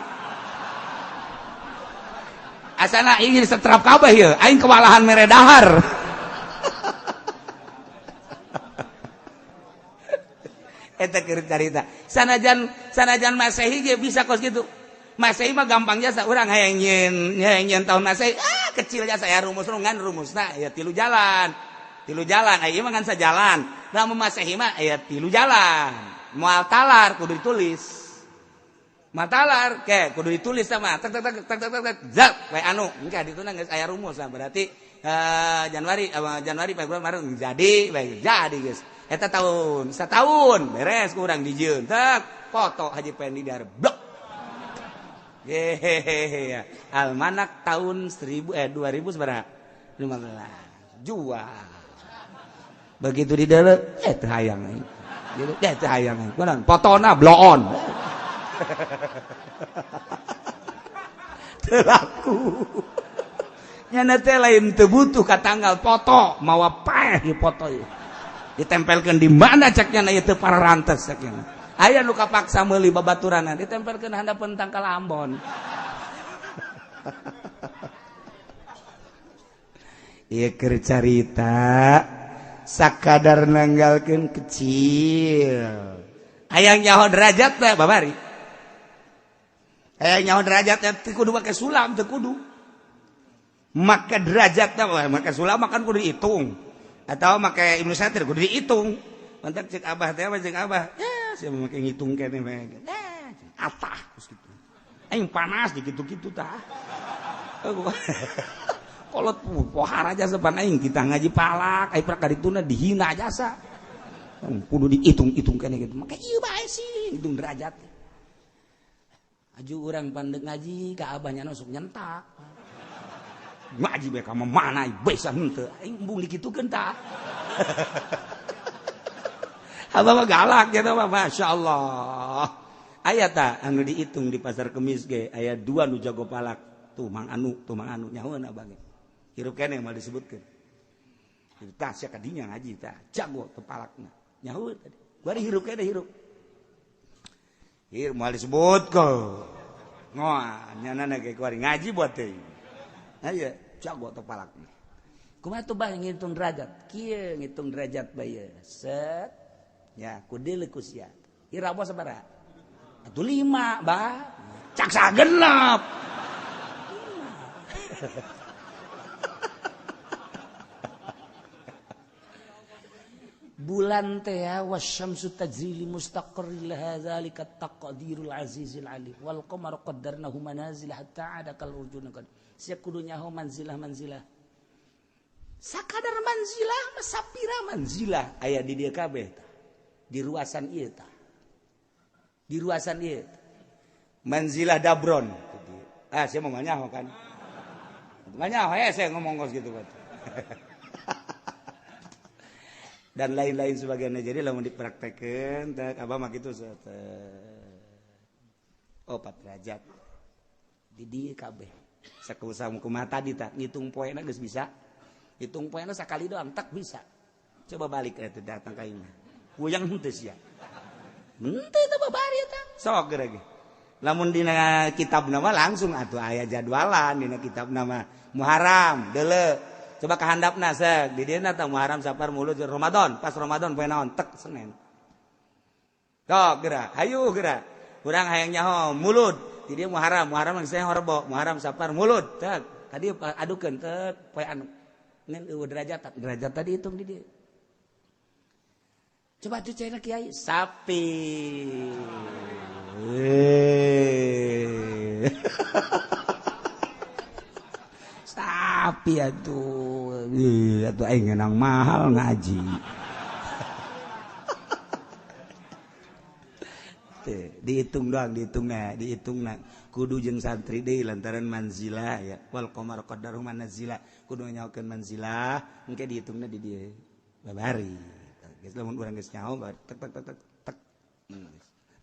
B: Asana ingin setrap kabeh ieu, aing kewalahan mere dahar. Eta keur carita. Sanajan Masehi ge bisa kos kitu. Masehi mah gampang jasa urang hayang nyieun tahun Masehi. Ah, kecil jasa ya rumus ngan rumusna ya tilu jalan. Tilu jalan, aya mah ngan sajalan. Lamun Masehi mah aya tilu jalan. Moal talar kudu ditulis. Matalar ke kudu ditulis sama tek tek tek tek tek tek zap we anu engke dituna geus aya rumus lah berarti Januari Januari Februari Maret jadi bae jadi geus eta tahun setahun beres kurang dijieun tek foto Haji Pendi dar blok hehehe almanak tahun 2015 jual begitu di dalam teu hayang gitu teu hayang kunaon fotona bloon telaku nyana teh lain teu butuh ka tanggal foto mawa paeh ieu foto ieu ditempelkeun di mana cek nyana ieu teu pararantes cek nyana aya nu kapaksa meuli babaturanna ditempelkeun handapeun tangkal Ambon. Ieu keur carita sakadar nanggalkeun kecil hayang nyaho derajat teh babari hayang nyaho derajatnya teu kudu make sulam teu kudu make derajatna make sulam makan kudu dihitung atau make Ibnu Satir kudu dihitung mantak cek abah teh cek abah ya sia make ngitung keneh bae atah geus kitu aing panas di kitu-kitu tah kolot pohara jasa pan aing kita ngaji palak aing prak kadituna dihina jasa kudu dihitung-hitung keneh kitu make ieu bae sih hitung derajat. Aju urang pandek ngaji ka abahnya sok nyentak. Ngaji bae ka mana bisa henteu aing embung dikitukeun tah. Abah mah galak gitu mah masyaallah. Aya tah anu dihitung di pasar Kemis ge aya dua nu jago palak tuh mang anu nyahoeun abah ge. Hirup keneh moal disebutkeun. Tah sia kadinya ngaji tah jago teu palakna. Nyahoeun tadi. Bari hirup keneh hirup. Hir moal disebut ko. Ngoa nyana ge kuari ngaji buat teh. Aya jago teu palakna. Kumaha tuh bah ngitung derajat? Kieu ngitung derajat bae. Set. Ya, kudeuleu ku sia. Ira sabaraha? Atuh 5, bah. Cak sagenep. Bulan teh wasyamsu tajri li mustaqarrin laha zalika taqdirul azizil alim wal qamaru qaddarnahu manazil hatta ada kal urjun qad sia kudu nyaho manzilah manzilah sakadar manzilah mah sapira manzilah aya di dieu kabeh tah di ruasan ieu tah di ruasan ieu manzilah dabron ah sia mah nyaho kan nyaho ya saya ngomong kos gitu kan. Dan lain-lain sebagainya. Jadi lamun dipraktekeun teh abah mah kitu oh 4 derajat di dieu kabeh sakusaha kumaha tadi tah ngitung poena geus bisa hitung poena sakali doang tak bisa coba balik eta datang ka imah puyang henteu sia henteu teh babari eta sok geura ge lamun dina kitab nama langsung atuh aya jadwalan dina kitab nama Muharram deuleu coba kahandapna sek di dieu tah Muharram Safar Mulud Ramadan pas Ramadan poe naon tek Senin tok geura hayu geura urang hayang nyaho Mulud di dieu Muharram Muharram geus horbo Muharram Safar Mulud tek tadi adukeun tek poe anu ngan eueuh derajat derajat tadi hitung di dieu coba tuh cenah kiai sapi. Sapi atuh atuh aing ngeunang mahal ngaji. Teh dihitung doang dihitungna dihitungna kudu jeung santri deui lantaran manzilah ya wal qamar qaddaru manzilah kudu nyahokeun manzilah engke dihitungna di dieu babari. Geus lamun urang geus nyaho tek tek tek tek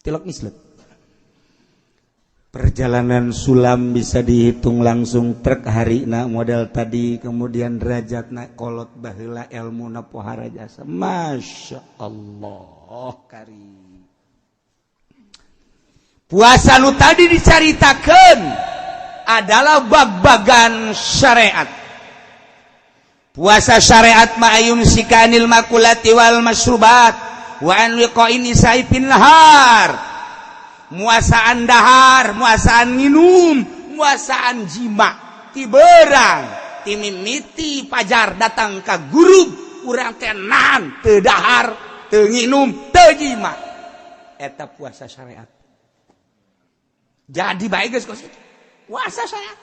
B: tilok mislet. Perjalanan sulam bisa dihitung langsung truk harina model tadi kemudian derajatna kolot baheula elmuna pohara jasa Masya Allah kari puasa nu tadi dicaritakeun adalah bag-bagan syariat. Puasa syariat ma ayumsika anil makulati wal masyrubat wa an wiqa'in nisa'i fin nahar. Muasaan dahar, muasaan minum, muasaan jima ti berang, ti mimiti pajar datang ka gurub urang teh nahan teu dahar, teu nginum, teu jima. Eta puasa syariat. Jadi baik geus kos itu. Puasa syariat.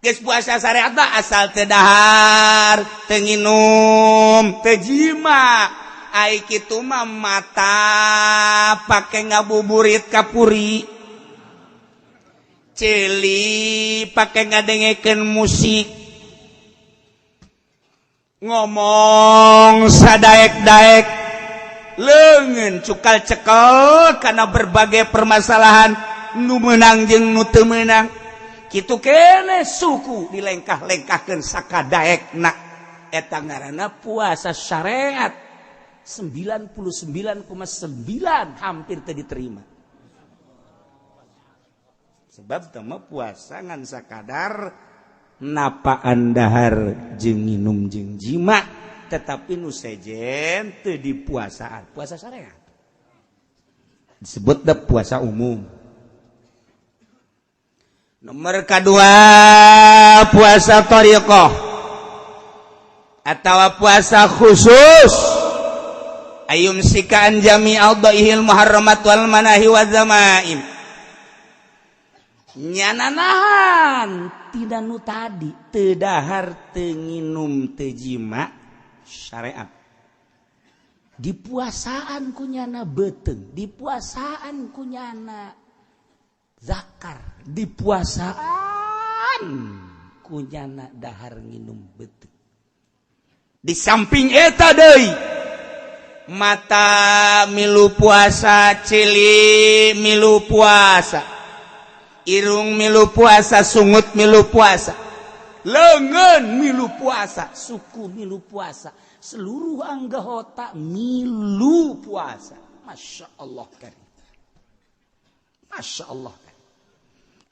B: Geus puasa syariat mah asal teu dahar, teu nginum, teu jima. Ai kitu mah mata pake ngabuburit kapuri. Ceuli pake ngadengekeun musik. Ngomong sadaek-daek, leungeun cukal cekel karena berbagai permasalahan nu meunang jeung nu teu meunang. Kitu kene suku dilengkah-lengkahkeun sakadaekna. Eta ngaranna puasa syariat 99,9 hampir teu diterima. Sebab teu mah puasa ngan sakadar napaan dahar jeung nginum jeung jima, tetapi nu sejen teu dipuasaan. Puasa syariat disebut da puasa umum. Nomor kedua puasa thariqah atau puasa khusus, ayumsika an jami a'dhaihil muharramat wal manahi wa zamaim. Nyana nahan tidak nu tadi teu dahar, teu nginum, teu jima syariat. Dipuasaan ku nyana beuteung, dipuasaan ku nyana zakar, dipuasaan ku nyana dahar nginum beuteung. Di samping eta deui mata milu puasa, ceuli milu puasa, irung milu puasa, sungut milu puasa, leungeun milu puasa, suku milu puasa, seluruh anggota milu puasa. Masya Allah karim, Masya Allah karim.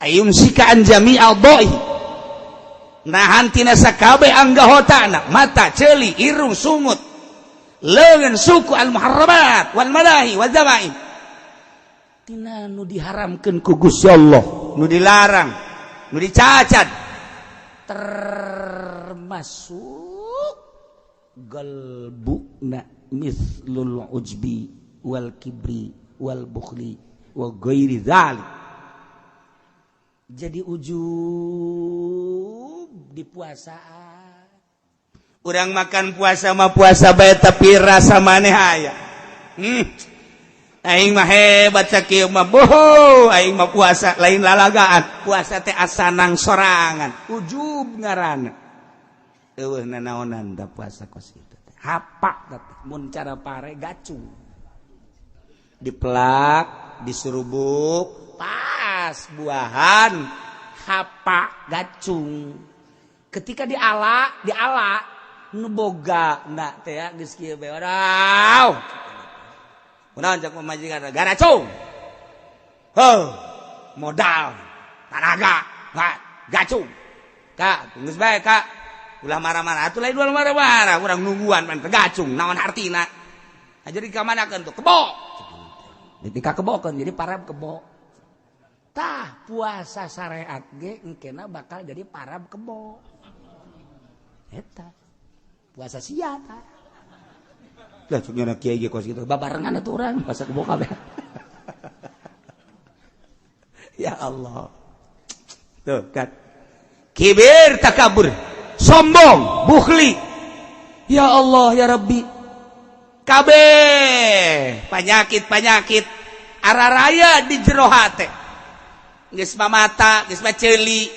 B: Ayumsika an jami a'dha'i, nahan tina sakabeh anggotana, mata, ceuli, irung, sungut, leungeun, suku, al muharramat wal manahi wal zamaim, tina nu diharamkeun ku Gusti Allah, nu dilarang, nu dicacat, termasuk galbuna mislul ujbi wal kibri wal bukhli wa ghairi dzalik. Jadi ujub di puasaan. Urang makan puasa mah puasa bae, tapi rasa maneh aya. Aing mah hebat sakieu mah, boho, aing mah puasa lain lalagaan, puasa teh asanang sorangan, ujub ngaranna. Eueuh nanaonan da puasa kos kitu teh. Hapak teh mun cara pare gacung. Dipelak, diserubuk, pas buahan hapak gacung. Ketika diala, diala nu boga na teh ya geus kieu bae. Waduh. Kunaon cak pamajikan garacung. Heuh, modal, tanaga, gacung. Kak, geus bae kak. Ulah marah-marah, atuh lain ulah marah-marah, urang nungguan pan gacung, naon hartina. Nah, jadi ka manakeun tuh? Kebo. Jadi ka kebokeun, jadi parab kebo. Tah puasa syariat ge engkena bakal jadi parab kebo. Eta. Puasa sia tah. Lah cuk nyana kiai ge kos kitu babarengan atuh urang puasa kebo kabeh. Ya Allah. Tuh kan. Kibir, takabur, sombong, bukhli. Ya Allah ya Rabbi. Kabeh penyakit-penyakit araraya di jero hate. Geus mah mata, geus mah ceuli.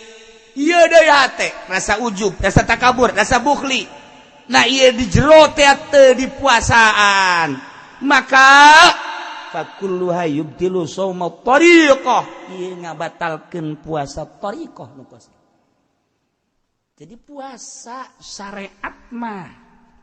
B: Ieu deui hate, rasa ujub, rasa takabur, rasa bukhli. Nah ieu di jero teh teu dipuasaan. Maka fakulluha yubtilu shauma tariqah. Ieu ngabatalkeun puasa tariqah nu kos. Jadi puasa syariat mah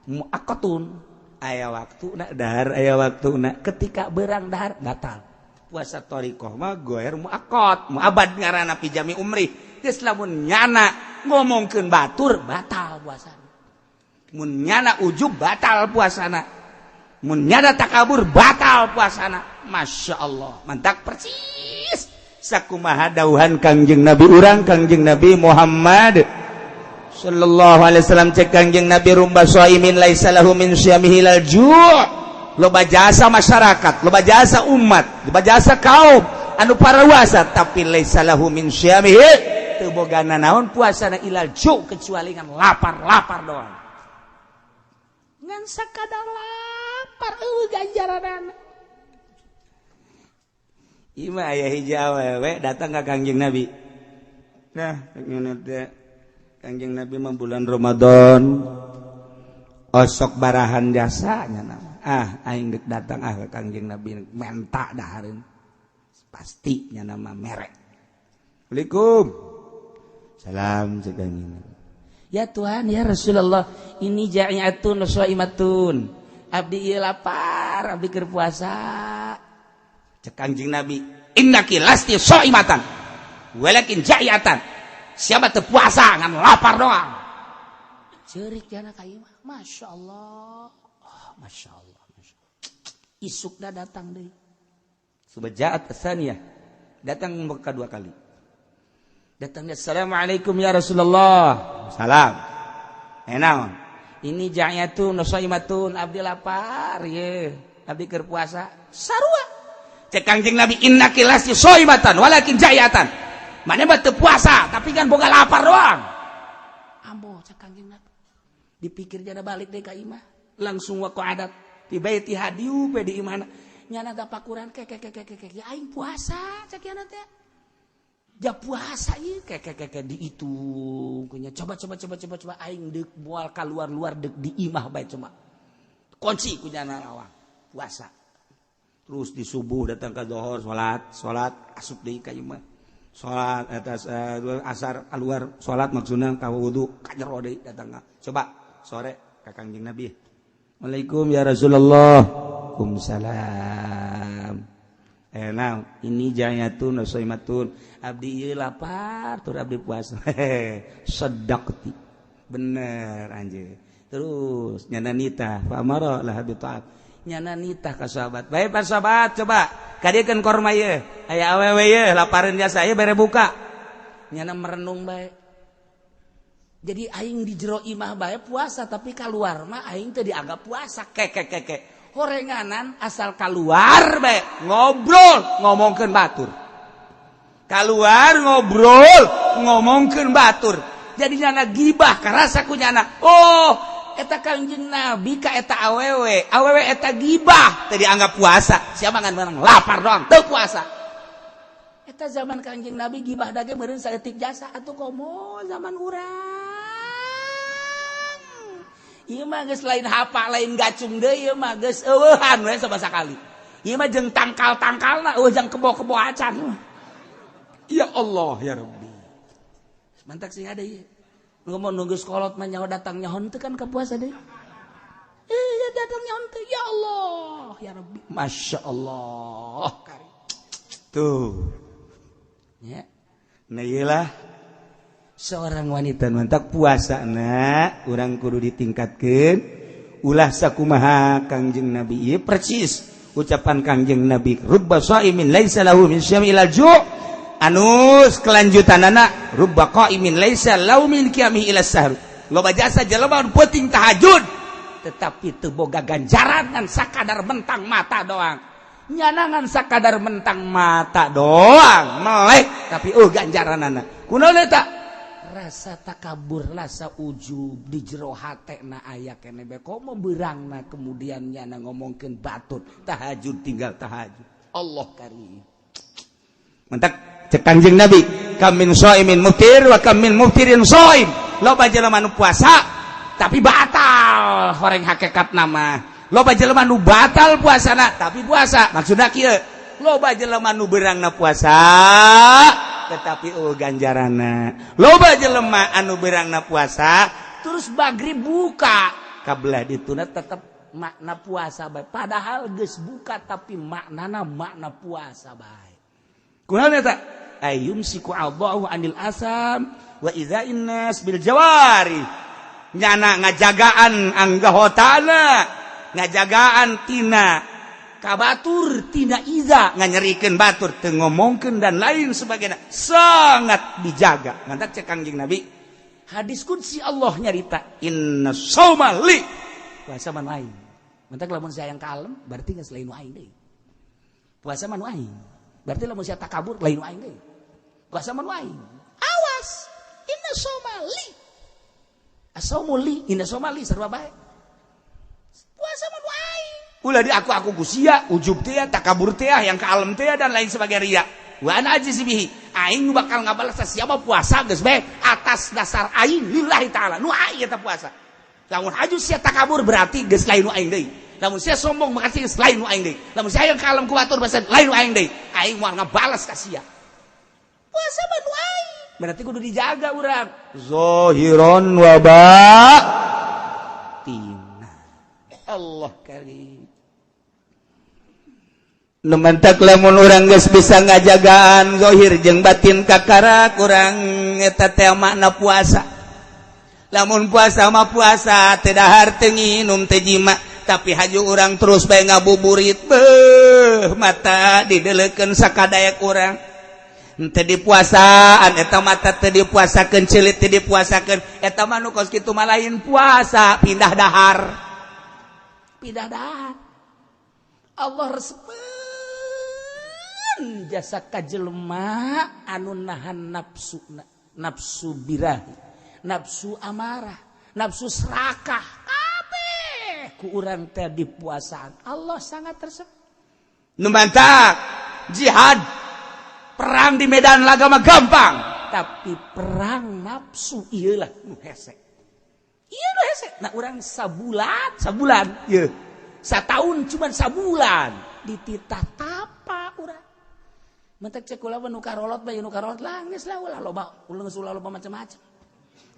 B: muaqqatun. Aya waktu nak dahar, aya waktu nak ketika berang dahar batal. Puasa thariqah mah goer muaqqat, muabad ngaranna fi jami umri. Geus lamun nyana ngomongkeun batur, batal puasana. Mun nyana ujub, batal puasana. Mun nyana takabur, batal puasana. Masya Allah, mantak persis sakumaha dawuhan Kangjeng Nabi urang, Kangjeng Nabi Muhammad sallallahu alaihi wasallam. Cek Kangjeng Nabi, "Rubba shaimin laisa lahu min shiyamihi illal ju'." Loba jasa masyarakat, loba jasa umat, loba jasa kaum anu parawasa, tapi laisa lahu min shiyamihi, teu boga nanaon puasana, illal ju', kecuali ngan lapar-lapar doang, ngan sakadar lapar, euweuh ganjaranana. Ima aya hiji awewe datang ka Kangjeng Nabi. Nah, ngene teh, Kangjeng Nabi mah bulan Ramadan osok barahan jasanya nama. Ah, aing dek datang ah ke Kangjeng Nabi menta dahareun. Pasti nya nama merek. Assalamualaikum. Salam, cek Kangjeng Nabi. Ya Tuhan, ya Rasulullah, ini ja'iatun shaimatun. Abdi ieu lapar, abdi keur puasa. Cek Kangjeng Nabi, "Innaki lasti shaimatan walakin ja'iatan." Siapa teu puasa, ngan lapar doang. Ceurik jana ka ieu mah. Masya Allah. Oh, Masya Allah. Masya Allah. Isukna datang deui. Subajaat tsaniyah. Datang kedua kali. Datangnya, "Assalamualaikum ya Rasulullah." Salam. Eh, naon? Ini ja'yatun shaimatun, abdi lapar ye. Abdi keur puasa. Sarua. Cek Kangjeng Nabi, "Innaki lasti shaimatan walakin ja'yatan." Mana mah teu puasa, tapi kan boga lapar doang. Ambo, cek Kangjeng Nabi. Dipikir jana balik deh ka imah. Langsung wa qa'adat fi baitiha, diup di imahna. Nyana tapakuran, ke ke ke ke ke, ya aing puasa, cek yana teh. Ja puasa ieu, ke ke ke ke, dihitung kunya. Coba coba coba coba coba, aing deuk moal keluar-luar, deuk di imah bae, coba. Kunci ku nyana lawang. Puasa. Terus di subuh datang ke zohor, salat, salat, asup deui ka imah. Salat atas asar keluar, salat maksudna ka wudu, ka jero deui datang. Coba sore ka Kangjeng Nabi. "Assalamualaikum ya Rasulullah." "Waalaikumsalam." Eh, nah, ini jayatun shaimatun. Abdi ieu lapar, tur abdi puasa. "Sadaqti." Bener anjir. Terus nyana nitah, fa amara laha bi ta'at. Nyana nitah ka sahabat. "Baik, Pak sahabat, coba kadiekeun korma ieu. Aya awewe ieu lapareun jasa ieu, bere buka." Nyana merenung bae. Jadi aing di jero imah bae puasa, tapi keluar mah aing teu dianggap puasa. Ke ke ke ke. Horenganan asal keluar bae ngobrol ngomongkeun batur. Keluar ngobrol ngomongkeun batur. Jadi nyana gibah karasa ku nyana. Oh, eta Kangjeng Nabi ka eta awewe, awewe eta gibah teu dianggap puasa. Siapa ngan menang lapar doang teu puasa. Eta zaman Kangjeng Nabi gibah dage meureun saeutik jasa atuh, komo zaman urang. Ieu mah geus lain hapa, lain gacung deui, ieu mah geus eueuhan we sabasa sakali. Ieu mah jeung tangkal-tangkalna eueuh, jang kebo-kebo acan. Ya Allah ya Rabbi. Mantak sing ada ieu. Ngomong nunggu sekolot mah nyaho datang nyaho teu kan ka puasa deui. Eh, ya datang nyaho teu, ya Allah ya Rabbi. Masya Allah. Tuh. Ya. Nah, iyalah seorang wanita, mantak puasa na urang kudu ditingkatkan, ulah sakumaha Kangjeng Nabi ieu. Persis ucapan Kangjeng Nabi, "Rubba shaimin laisa lahu min syami ila ju'." Anus kelanjutan anak, "Rubba qaimin laisa lahu min qiyamihi ila sahur." Loba jasa jelema nu peuting tahajud, tetapi teu boga ganjaran, ngan sakadar mentang mata doang. Nyanangan sakadar mentang mata doang melek, tapi oh ganjaran anak kunaon eta? Rasa takabur, rasa ujub di jero hate na aya kene bae, komo beurangna kemudian nyana ngomongkeun batur, tahajud tinggal tahajud. Allah karim. Mantak cek Kangjeng Nabi, "Kam min shaimin muftir wa kam min muftirin shaim." Loba jelema nu puasa tapi batal horeng hakikat nama. Loba jelema nu batal puasana tapi puasa. Maksudna kieu, loba jelema nu beurangna puasa tetapi oh ganjarana. Loba jelema anu beurangna puasa terus magrib buka, kabelah dituna tetep makna puasa bae, padahal geus buka, tapi maknana makna puasa bae. Kunaon eta? Ayumsiku Allahu anil asam wa idza'in nas bil jawari. Nyana ngajagaan anggahotana, ngajagaan tina kabatur, tina iza nganyerikeun batur, teu ngomongkeun dan lain sebagainya, sangat dijaga. Ngantak cek Kangjeng Nabi, hadis qudsi, Allah nyarita inna shauma li, puasa mah aing. Mantak lamun saya yang kalem berarti geus lain aing deui. Puasa mah aing. Berarti lamun sia takabur, lain aing deui. Puasa mah aing. Awas, inna shauma li, asaumu li, inna shauma li, sarua bae. Puasa mah aing. Ulah di aku ku sia, ujub teh, takabur teh, yang kalem teh, dan lain sebagai ria. Wa ana ajzi bihi, aing bakal ngabalas siapa. Puasa geus bae atas dasar aing, lillahi taala, nu aing eta puasa. Lamun haju sia takabur, berarti geus lain nu aing deui. Lamun sia sombong, berarti geus lain nu aing deui. Lamun sia yang kalem ku batur, berarti lain nu aing deui. Aing moal ngabalas ka sia. Puasa mah nu aing, berarti kudu dijaga urang zahiron wa batina. Allah karim. Nu mantak lamun urang geus bisa ngajagaan zahir jeung batin, kakara kurang eta teh makna puasa. Lamun puasa mah puasa teu dahar, teu nginum, teu jima, tapi haju urang terus bae ngabuburit, beuh, mata didelekeun sakadaek urang. Henteu dipuasaan eta mata, teu dipuasakeun celit, teu dipuasakeun eta mah. Nu kos kitu mah lain puasa, pindah dahar, pindah dahar. Allah resepeun jasa ka jelema anu nahan nafsu, nafsu birahi, nafsu amarah, nafsu serakah, kabeh ku urang teh dipuasaan. Allah sangat resep. Nu mantak jihad, perang di medan laga mah gampang, tapi perang nafsu iyalah nu hese, iya nu hese. Nah, urang sabulan, sabulan ieu, satahun cuman sabulan dititah tapa urang. Mentek cek kula, nu karolot bae, nu karolot lah geus lah, ulah loba, ulah geus, ulah loba macam-macam,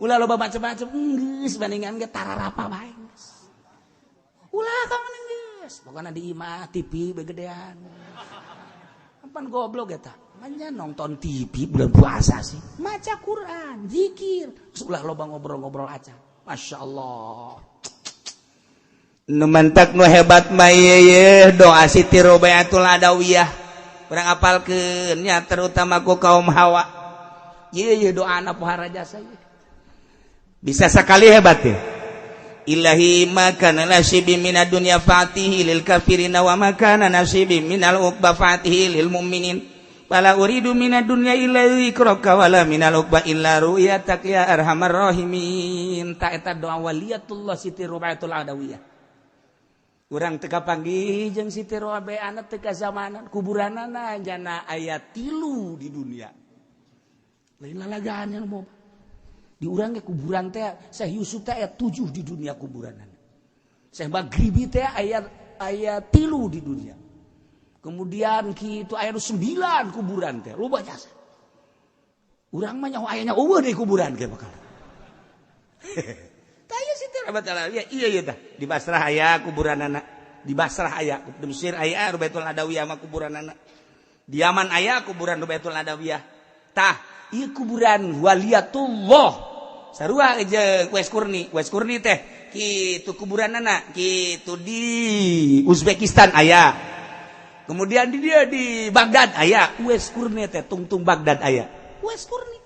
B: ulah loba macam-macam, geus bandingan ge tararapa bae geus. Ulah kamu geus, pokokna di imah TV begedean. Apaan goblok eta? Manya nonton TV bulan puasa sih. Maca Quran, zikir, terus ulah loba ngobrol-ngobrol aja. Masya Allah. Nu mantak nu hebat mah ye doa Siti Robiatul Adawiyah. Urang apalkeun nya, terutama ku kaum hawa. Ye ye doa anak pohara jasa ye. Bisa sekali hebat ya. Ilahi ma kana nasibi minad dunya fatihi lil kafirina wa ma kana nasibi minal uqba fatihi lil mu'minin. Fala uridu minad dunya illa dzikraka wala minal uqba illa ru'yatak ya arhamar rahimin. Ta eta doa waliyatullah Siti Rubatul Adawiyah. Urang teu kapanggih jeung Siti Rubaiyah, teu kazamanan. Kuburanana jana aya 3 di dunia. Lain lalagaan yang mau di urang ge kuburan teh Syekh Yusuf teh aya 7 di dunia kuburanana. Syekh Maghribi teh aya aya 3 di dunia. Kemudian kitu aya nu 9 kuburan teh, loba jasa. Urang mah nyaho ayanya eueuh di kuburan ge bakal. Tah ieu Siti Rubatul Adawiyah, iya iya tah. Di Basrah aya kuburanana. Di Basrah aya, di Mesir aya Rubatul Adawiyah mah kuburanana. Di Yaman aya kuburan Rubatul Adawiyah. Tah, ieu kuburan waliyatullah. Sarua jeung Uwais Qurni. Uwais Qurni teh kitu kuburanana, kitu di Uzbekistan aya. Kemudian di dia di Baghdad aya Uwais Qurni teh, tungtung Baghdad aya. Uwais Qurni.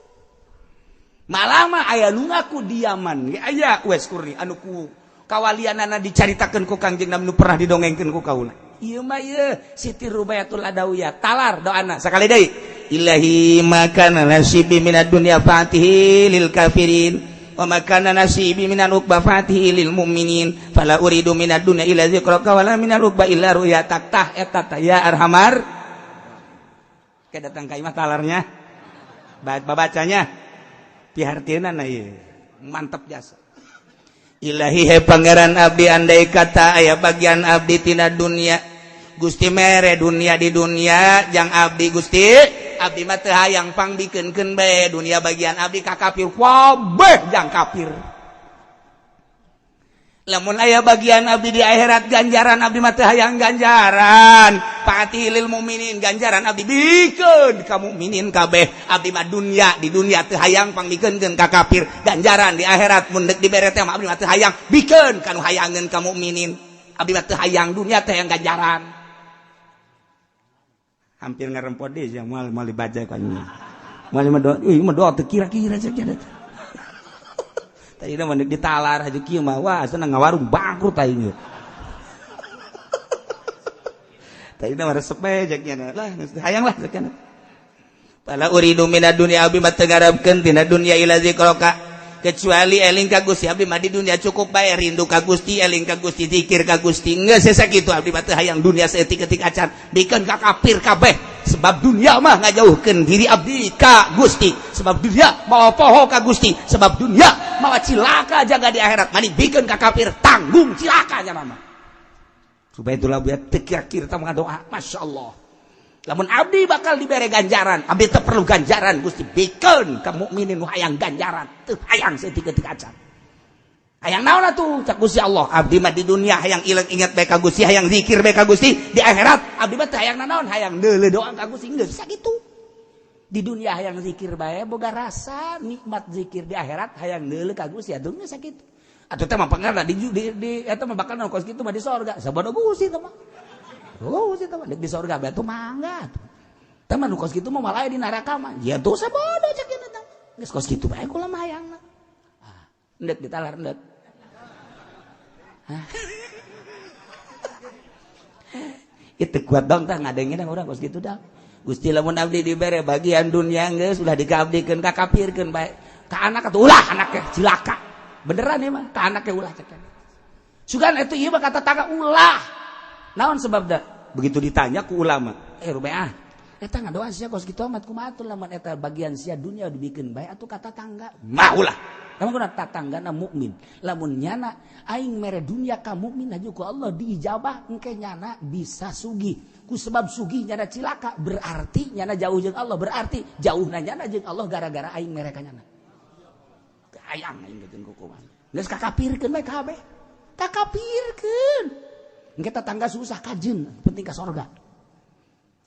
B: Malah mah aya nu ngaku di Yaman ge aya Uwais Qurni anu ku kawalianana dicaritakeun ku Kangjeng Nabi, nu pernah didongengkeun ku kaula. Ieu mah ieu Siti Rubayatul Adawiyah, talar doana sakali deui. Ilahi ma kana nasibi minad dunya fatihi lil kafirin wa ma kana nasibi minal uqba fatihi lil mu'minin fala uridu minad dunya illa dzikraka wala minal uqba illa ru'yatak. Tah eta tah ya arhamar. Ke datang ka imah talarnya babacanya pihartieuna ieu mantap jasa. Ilahi, he Pangeran abdi, andai kata aya bagian abdi tina dunia, Gusti mere dunia di dunia jang abdi, Gusti, abdi mah teu hayang, pangbikeunkeun bae dunia bagian abdi ka kafir, kabeh jang kafir. Lamun aya bagian abdi di akhirat ganjaran, abdi mah teu hayang ganjaran. syafaati lil mukminin, ganjaran abdi bikeun ka mukminin kabeh. Abdi mah dunya di dunya teu hayang pangmikeunkeun ka kafir, ganjaran di akhirat mun deuk dibere teh mah abdi mah teu hayang bikeun ka nu hayangeun ka mukminin. Abdi mah teu hayang dunya teh hayang ganjaran. Hampir ngarempot deui sia moal moal dibaca ku anjing. Moal mah doa, euy mah doa teu kira-kira cek nya. Tadi mah ditalar haji kieu mah wah senang ngawarung bangkrut aing. Tadi mah resep bae cek nya lah hayang lah cek nya. Fala uridu minad dunya abdi mah teu ngarepkeun tina dunya ila zikraka kecuali eling ka Gusti. Abdi mah di dunia cukup bae rindu ka Gusti, eling ka Gusti, zikir ka Gusti. Geus sakitu abdi mah teu hayang dunia saeutik-eutik acan bikeun ka kafir kabeh. Sebab dunia mah ngajauhkeun diri abdi ka Gusti, sebab dunia mawa poho ka Gusti, sebab dunia mawa cilaka jaga di akhirat. Mani bikeun ka kafir tanggung cilaka nya mah. Supaya itulah buat teu kira-kira tah doa, Masya Allah. Lamun abdi bakal dibere ganjaran, abdi teu perlu ganjaran Gusti, bikeun ka mukminin nu hayang ganjaran, teu hayang saeutik-eutik acan. Hayang naon atuh cak Gusti Allah, abdi mah di dunia hayang ilang ingat bae ka Gusti, hayang zikir bae ka Gusti, di akhirat abdi mah teu hayang nanaon, hayang deuleu doa ka Gusti, geus sakitu. Di dunia hayang zikir bae boga rasa nikmat zikir, di akhirat hayang deuleu ka Gusti atuh geus sakitu. Atuh teh mah pangarna di eta mah bakal kos kitu mah di sorga. Sabodo Gusti teh mah. Oh, Gusti teh mah di sorga bae atuh mangga atuh. Teh mah nu kos kitu mah malah di neraka mah. Ya dosa bodoh cek ieu teh. Geus kos kitu bae kula mah hayangna. Ah, endek ditalar endek. Hah? Itu kuat dong tah ngadengin urang kos kitu dah. Gusti lamun abdi dibere bagian dunia geus ulah dikaabdikeun ka kafirkeun bae. Ka anak atuh ulah anaknya cilaka. Beneran ya mah ka anaknya ulah cek. Sugan itu ieu mah kata tangga ulah. Naon sebabna? Begitu ditanya ku ulama, rubeah. Eta ngadoa sia kos kitu amat kumaha atuh lamun eta bagian sia dunia dibikeun bae atuh kata tangga. Mah ulah. Lamun kuna tatanggana mukmin. Lamun nyana aing mere dunia ka mukmin aju ku Allah diijabah engke nyana bisa sugih. Ku sebab sugih nyana cilaka berarti nyana jauh jeung Allah, berarti jauhna nyana jeung Allah gara-gara aing mere ka nyana. Hayang aing jeung kukuman. Geus kakapirkeun bae kabeh. Kakapirkeun. Engke tetangga susah kajeun, penting ka sorga.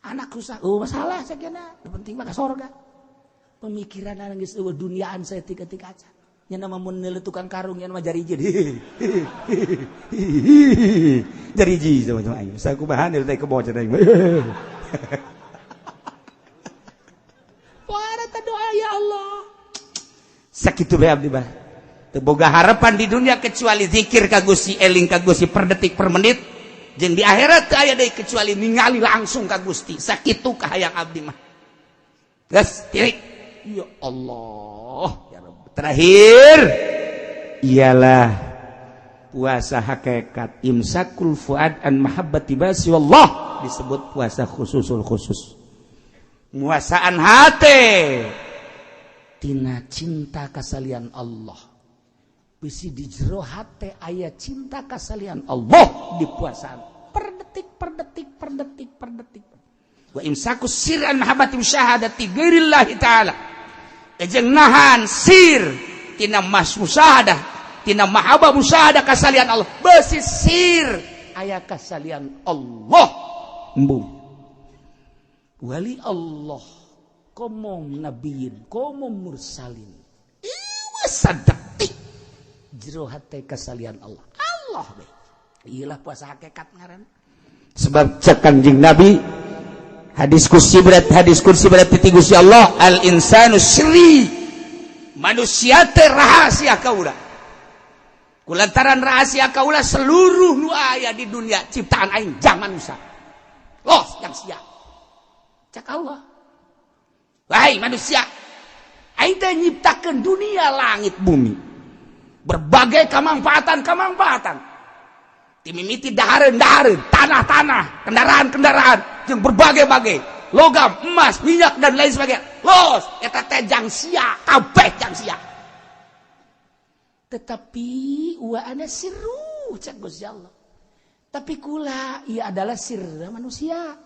B: Anak susah, oh masalah sakiana, penting mah ka sorga. Pemikiran geus eueuh duniaan saeutik-eutik acan. Nya mah mun neuleuh tukang karung nya mah jariji. Jariji sama aing. Sakumaha teh kebo cenah aing. Wah, eta doa ya Allah. Sakitu bae abdi mah. Teu boga harapan di dunia kecuali zikir ka Gusti, eling ka Gusti per detik per menit. Jeung di akhirat teu aya deui kecuali ningali langsung ka Gusti. Sakitu kahayang abdi mah. Geus tirik. Ya Allah, ya Rabb. Terakhir ialah puasa hakikat imsakul fuad an mahabbati basi wallah, disebut puasa khususul khusus. Muasaan hate tina cinta kasalian Allah. Bisi di jero hate aya cinta kasalian Allah di puasaan per detik per detik per detik per detik. Wa imsaku sir an mahabbati musyahadati ghairillahi ta'ala. Jeung nahan sir tina mas musyahadah, tina mahabbah musyahadah kasalian Allah. Besi sir aya kasalian Allah. Embung. Wali Allah komo nabiyin, komo mursalin. Iwa sadetik jero hate kasalian Allah. Allah be. Iyalah puasa hakikat ngaran. Sebab cek Kanjeng Nabi hadis kursi berat, hadis kursi berat ti Gusti Allah, al insanu sri, manusia teh rahasia kaula. Kulantaran rahasia kaula seluruh nu aya di dunia ciptaan aing jang manusia. Los yang sia. Cek Allah. Wahai manusia, aing teh nyiptakeun dunia langit bumi. Berbagai kemanfaatan-kemanfaatan. Timimiti dahareun-dahareun, tanah-tanah, kendaraan-kendaraan, jeung berbagai-bagai logam, emas, minyak dan lain sebagainya. Los, eta teh jang sia, kabeh jang sia. Tetapi wa ana sirru cek Gusti Allah. Tapi kula ia adalah sirra manusia.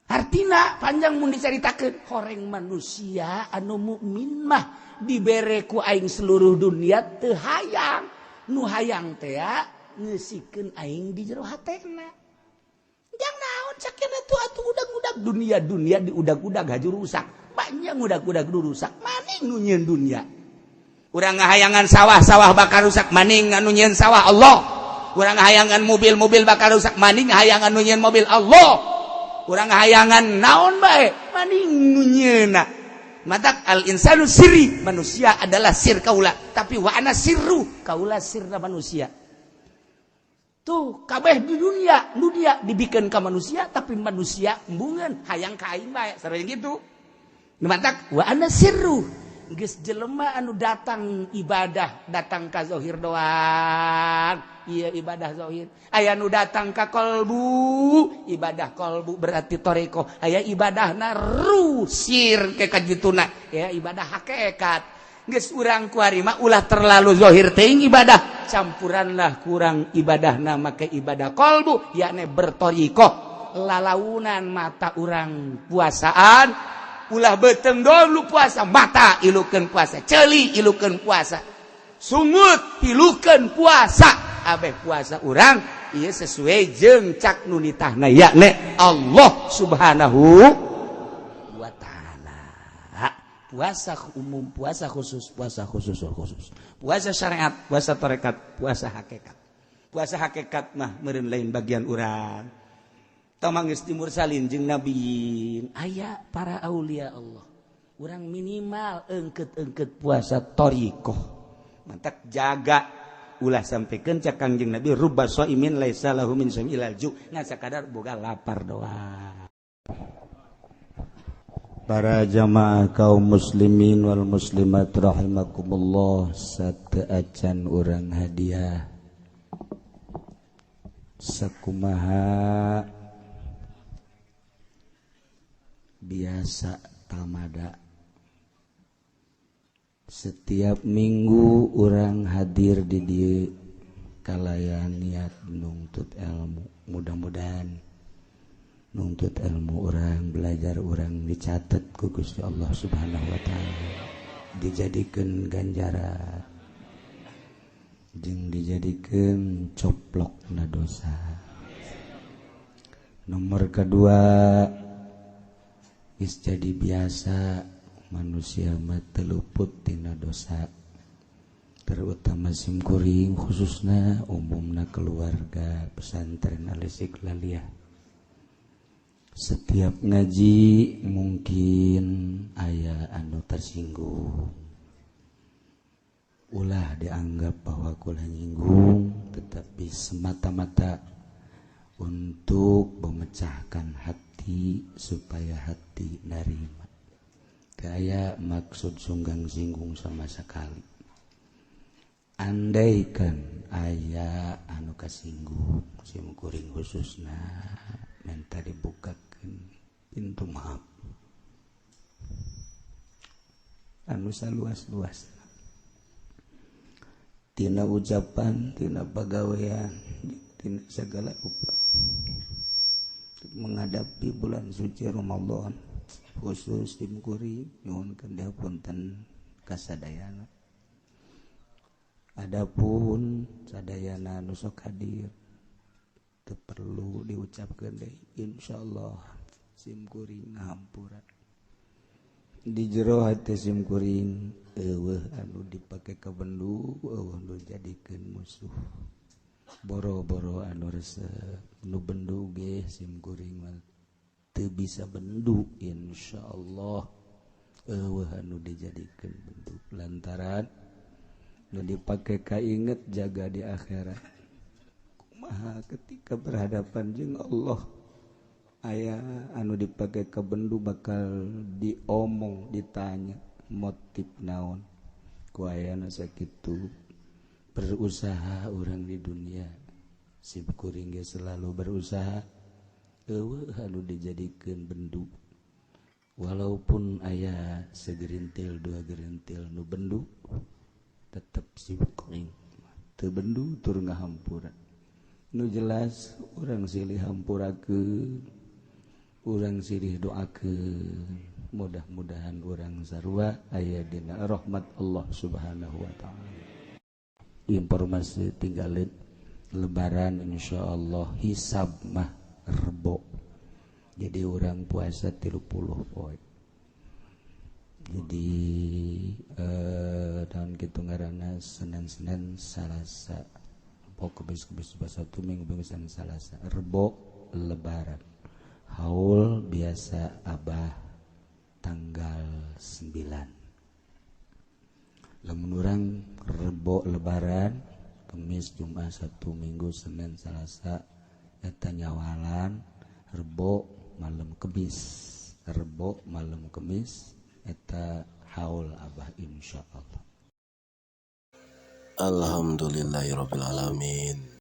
B: Artina panjang mun dicaritakeun horeng manusia anu mukmin mah dibere ku aing seluruh dunia teu hayang. Nu hayang teh ngeusikeun aing di jero hatena. Jang naon cakena tuh atuh udag-udag dunia-dunia diudag-udag haju rusak. Banyak udag-udag rusak, maning nu nyieun dunia. Urang ngahayangan sawah-sawah bakal rusak, maning anu nyieun sawah Allah. Urang ngahayangan mobil-mobil bakal rusak, maning hayangan nu nyieun mobil Allah. Urang ngahayangan naon bae, maning nu nyieunna. Matak al insanu siri, manusia adalah sir kaula, tapi wa ana sirru, kaula sirna manusia. Tuh kabeh di dunia, dunia dibikin ke manusia, tapi manusia embungeun hayang ka aing bae, sareng gitu. Matak wa ana sirru, geus jelema anu datang ibadah, datang ka zahir doang. Iya ibadah zahir. Aya nu datang ka kolbu, ibadah kolbu berarti toreko. Aya ibadahna ruh sir ke kajituna, ya ibadah hakikat. Geus urang kuari mah ulah terlalu zahir teuing ibadah, campuranlah kurang ibadahna make ibadah kolbu, yakni bertorikoh. Lalaunan mata urang puasaan, ulah beteng dulu puasa, mata ilukeun puasa, ceuli ilukeun puasa, sungut ilukeun puasa, abeh puasa urang ieu sesuai jeung cak nu nitahna yakni Allah Subhanahu wa taala. Puasa umum, puasa khusus, puasa khusus khusus, puasa syariat, puasa tarekat, puasa hakikat. Puasa hakikat mah meureun lain bagian urang. Tamang geus dimursalin jeung nabiin, aya para aulia Allah. Urang minimal engket-engket puasa thariqah. Mantak jaga ulah sampaikan cak Kangjeng Nabi rubba shaimin laisa lahu min shaimi illal ju', ngan sakadar boga lapar doang.
C: Para jamaah kaum muslimin wal muslimat rahimakumullah, sateuacan urang hadiah sakumaha biasa tamada setiap minggu urang hadir di dieu kalayan niat nuntut ilmu. Mudah-mudahan nuntut ilmu orang, belajar orang dicatat ku Gusti Allah Subhanahu wa taala, dijadikeun ganjaran jeung dijadikeun coplokna dosa. Nomor kedua, geus jadi biasa manusia mah teu luput tina dosa, terutama sim kuring khususna umumna keluarga pesantren Al-Istiqlaliyah. Setiap ngaji mungkin aya anu tersinggung, ulah dianggap bahwa kula nyinggung, tetapi semata-mata untuk memecahkan hati supaya hati narima. Kayak maksud sunggang singgung sama sekali. Andaikan aya anu kasinggung sim kuring khususna minta dibukakan pintu maaf anu saluas-luas tina ucapan, tina pagawean, tina segala rupa menghadapi bulan suci Ramadan khusus sim kuring nyuhunkeun dihapunten kasadayana. Adapun sadayana nu sok hadir teu perlu diucapkeun deui, insyaallah sim kuring ngahampura. Di jero hati sim kuring eueuh anu dipake ka bendu, eueuh nu jadikeun musuh. Boro-boro anu resep nu bendu ge sim kuring mah teu bisa bendu, insyaallah eueuh anu dijadikeun bendu lantaran nu dipake kainget jaga di akhirat. Kumaha ketika berhadapan jeung Allah aya anu dipake ka bendu bakal diomong, ditanya motif naon ku ayana sakitu. Berusaha urang di dunia sim kuring ge selalu berusaha eueuh anu dijadikeun bendu, walaupun aya segerintil dua gerintil nu bendu tetep sim kuring teu bendu tur ngahampura. Nu jelas urang silih hampurakeun, urang silih doakeun, mudah-mudahan urang sarua aya dina rahmat Allah Subhanahu wa taala. Informasi tinggalin lebaran insyaallah hisab mah rebo. Jadi urang puasa 30 poe. Jadi tahun gitu ngaranna, Senin, Senin, Salasa, Rebo, Kemis, Kemis, Jumat, Sabtu, Minggu, Minggu, Senin, Salasa, Rebo Lebaran. Haul biasa Abah tanggal 9. Lamun urang Rebo Lebaran, Kemis, Jumat, Sabtu, Minggu, Senin, Salasa, eta nyawalan Rebo malam Kemis. Rebo malam Kemis eta haul Abah, insyaallah.
A: Alhamdulillahirabbil alamin.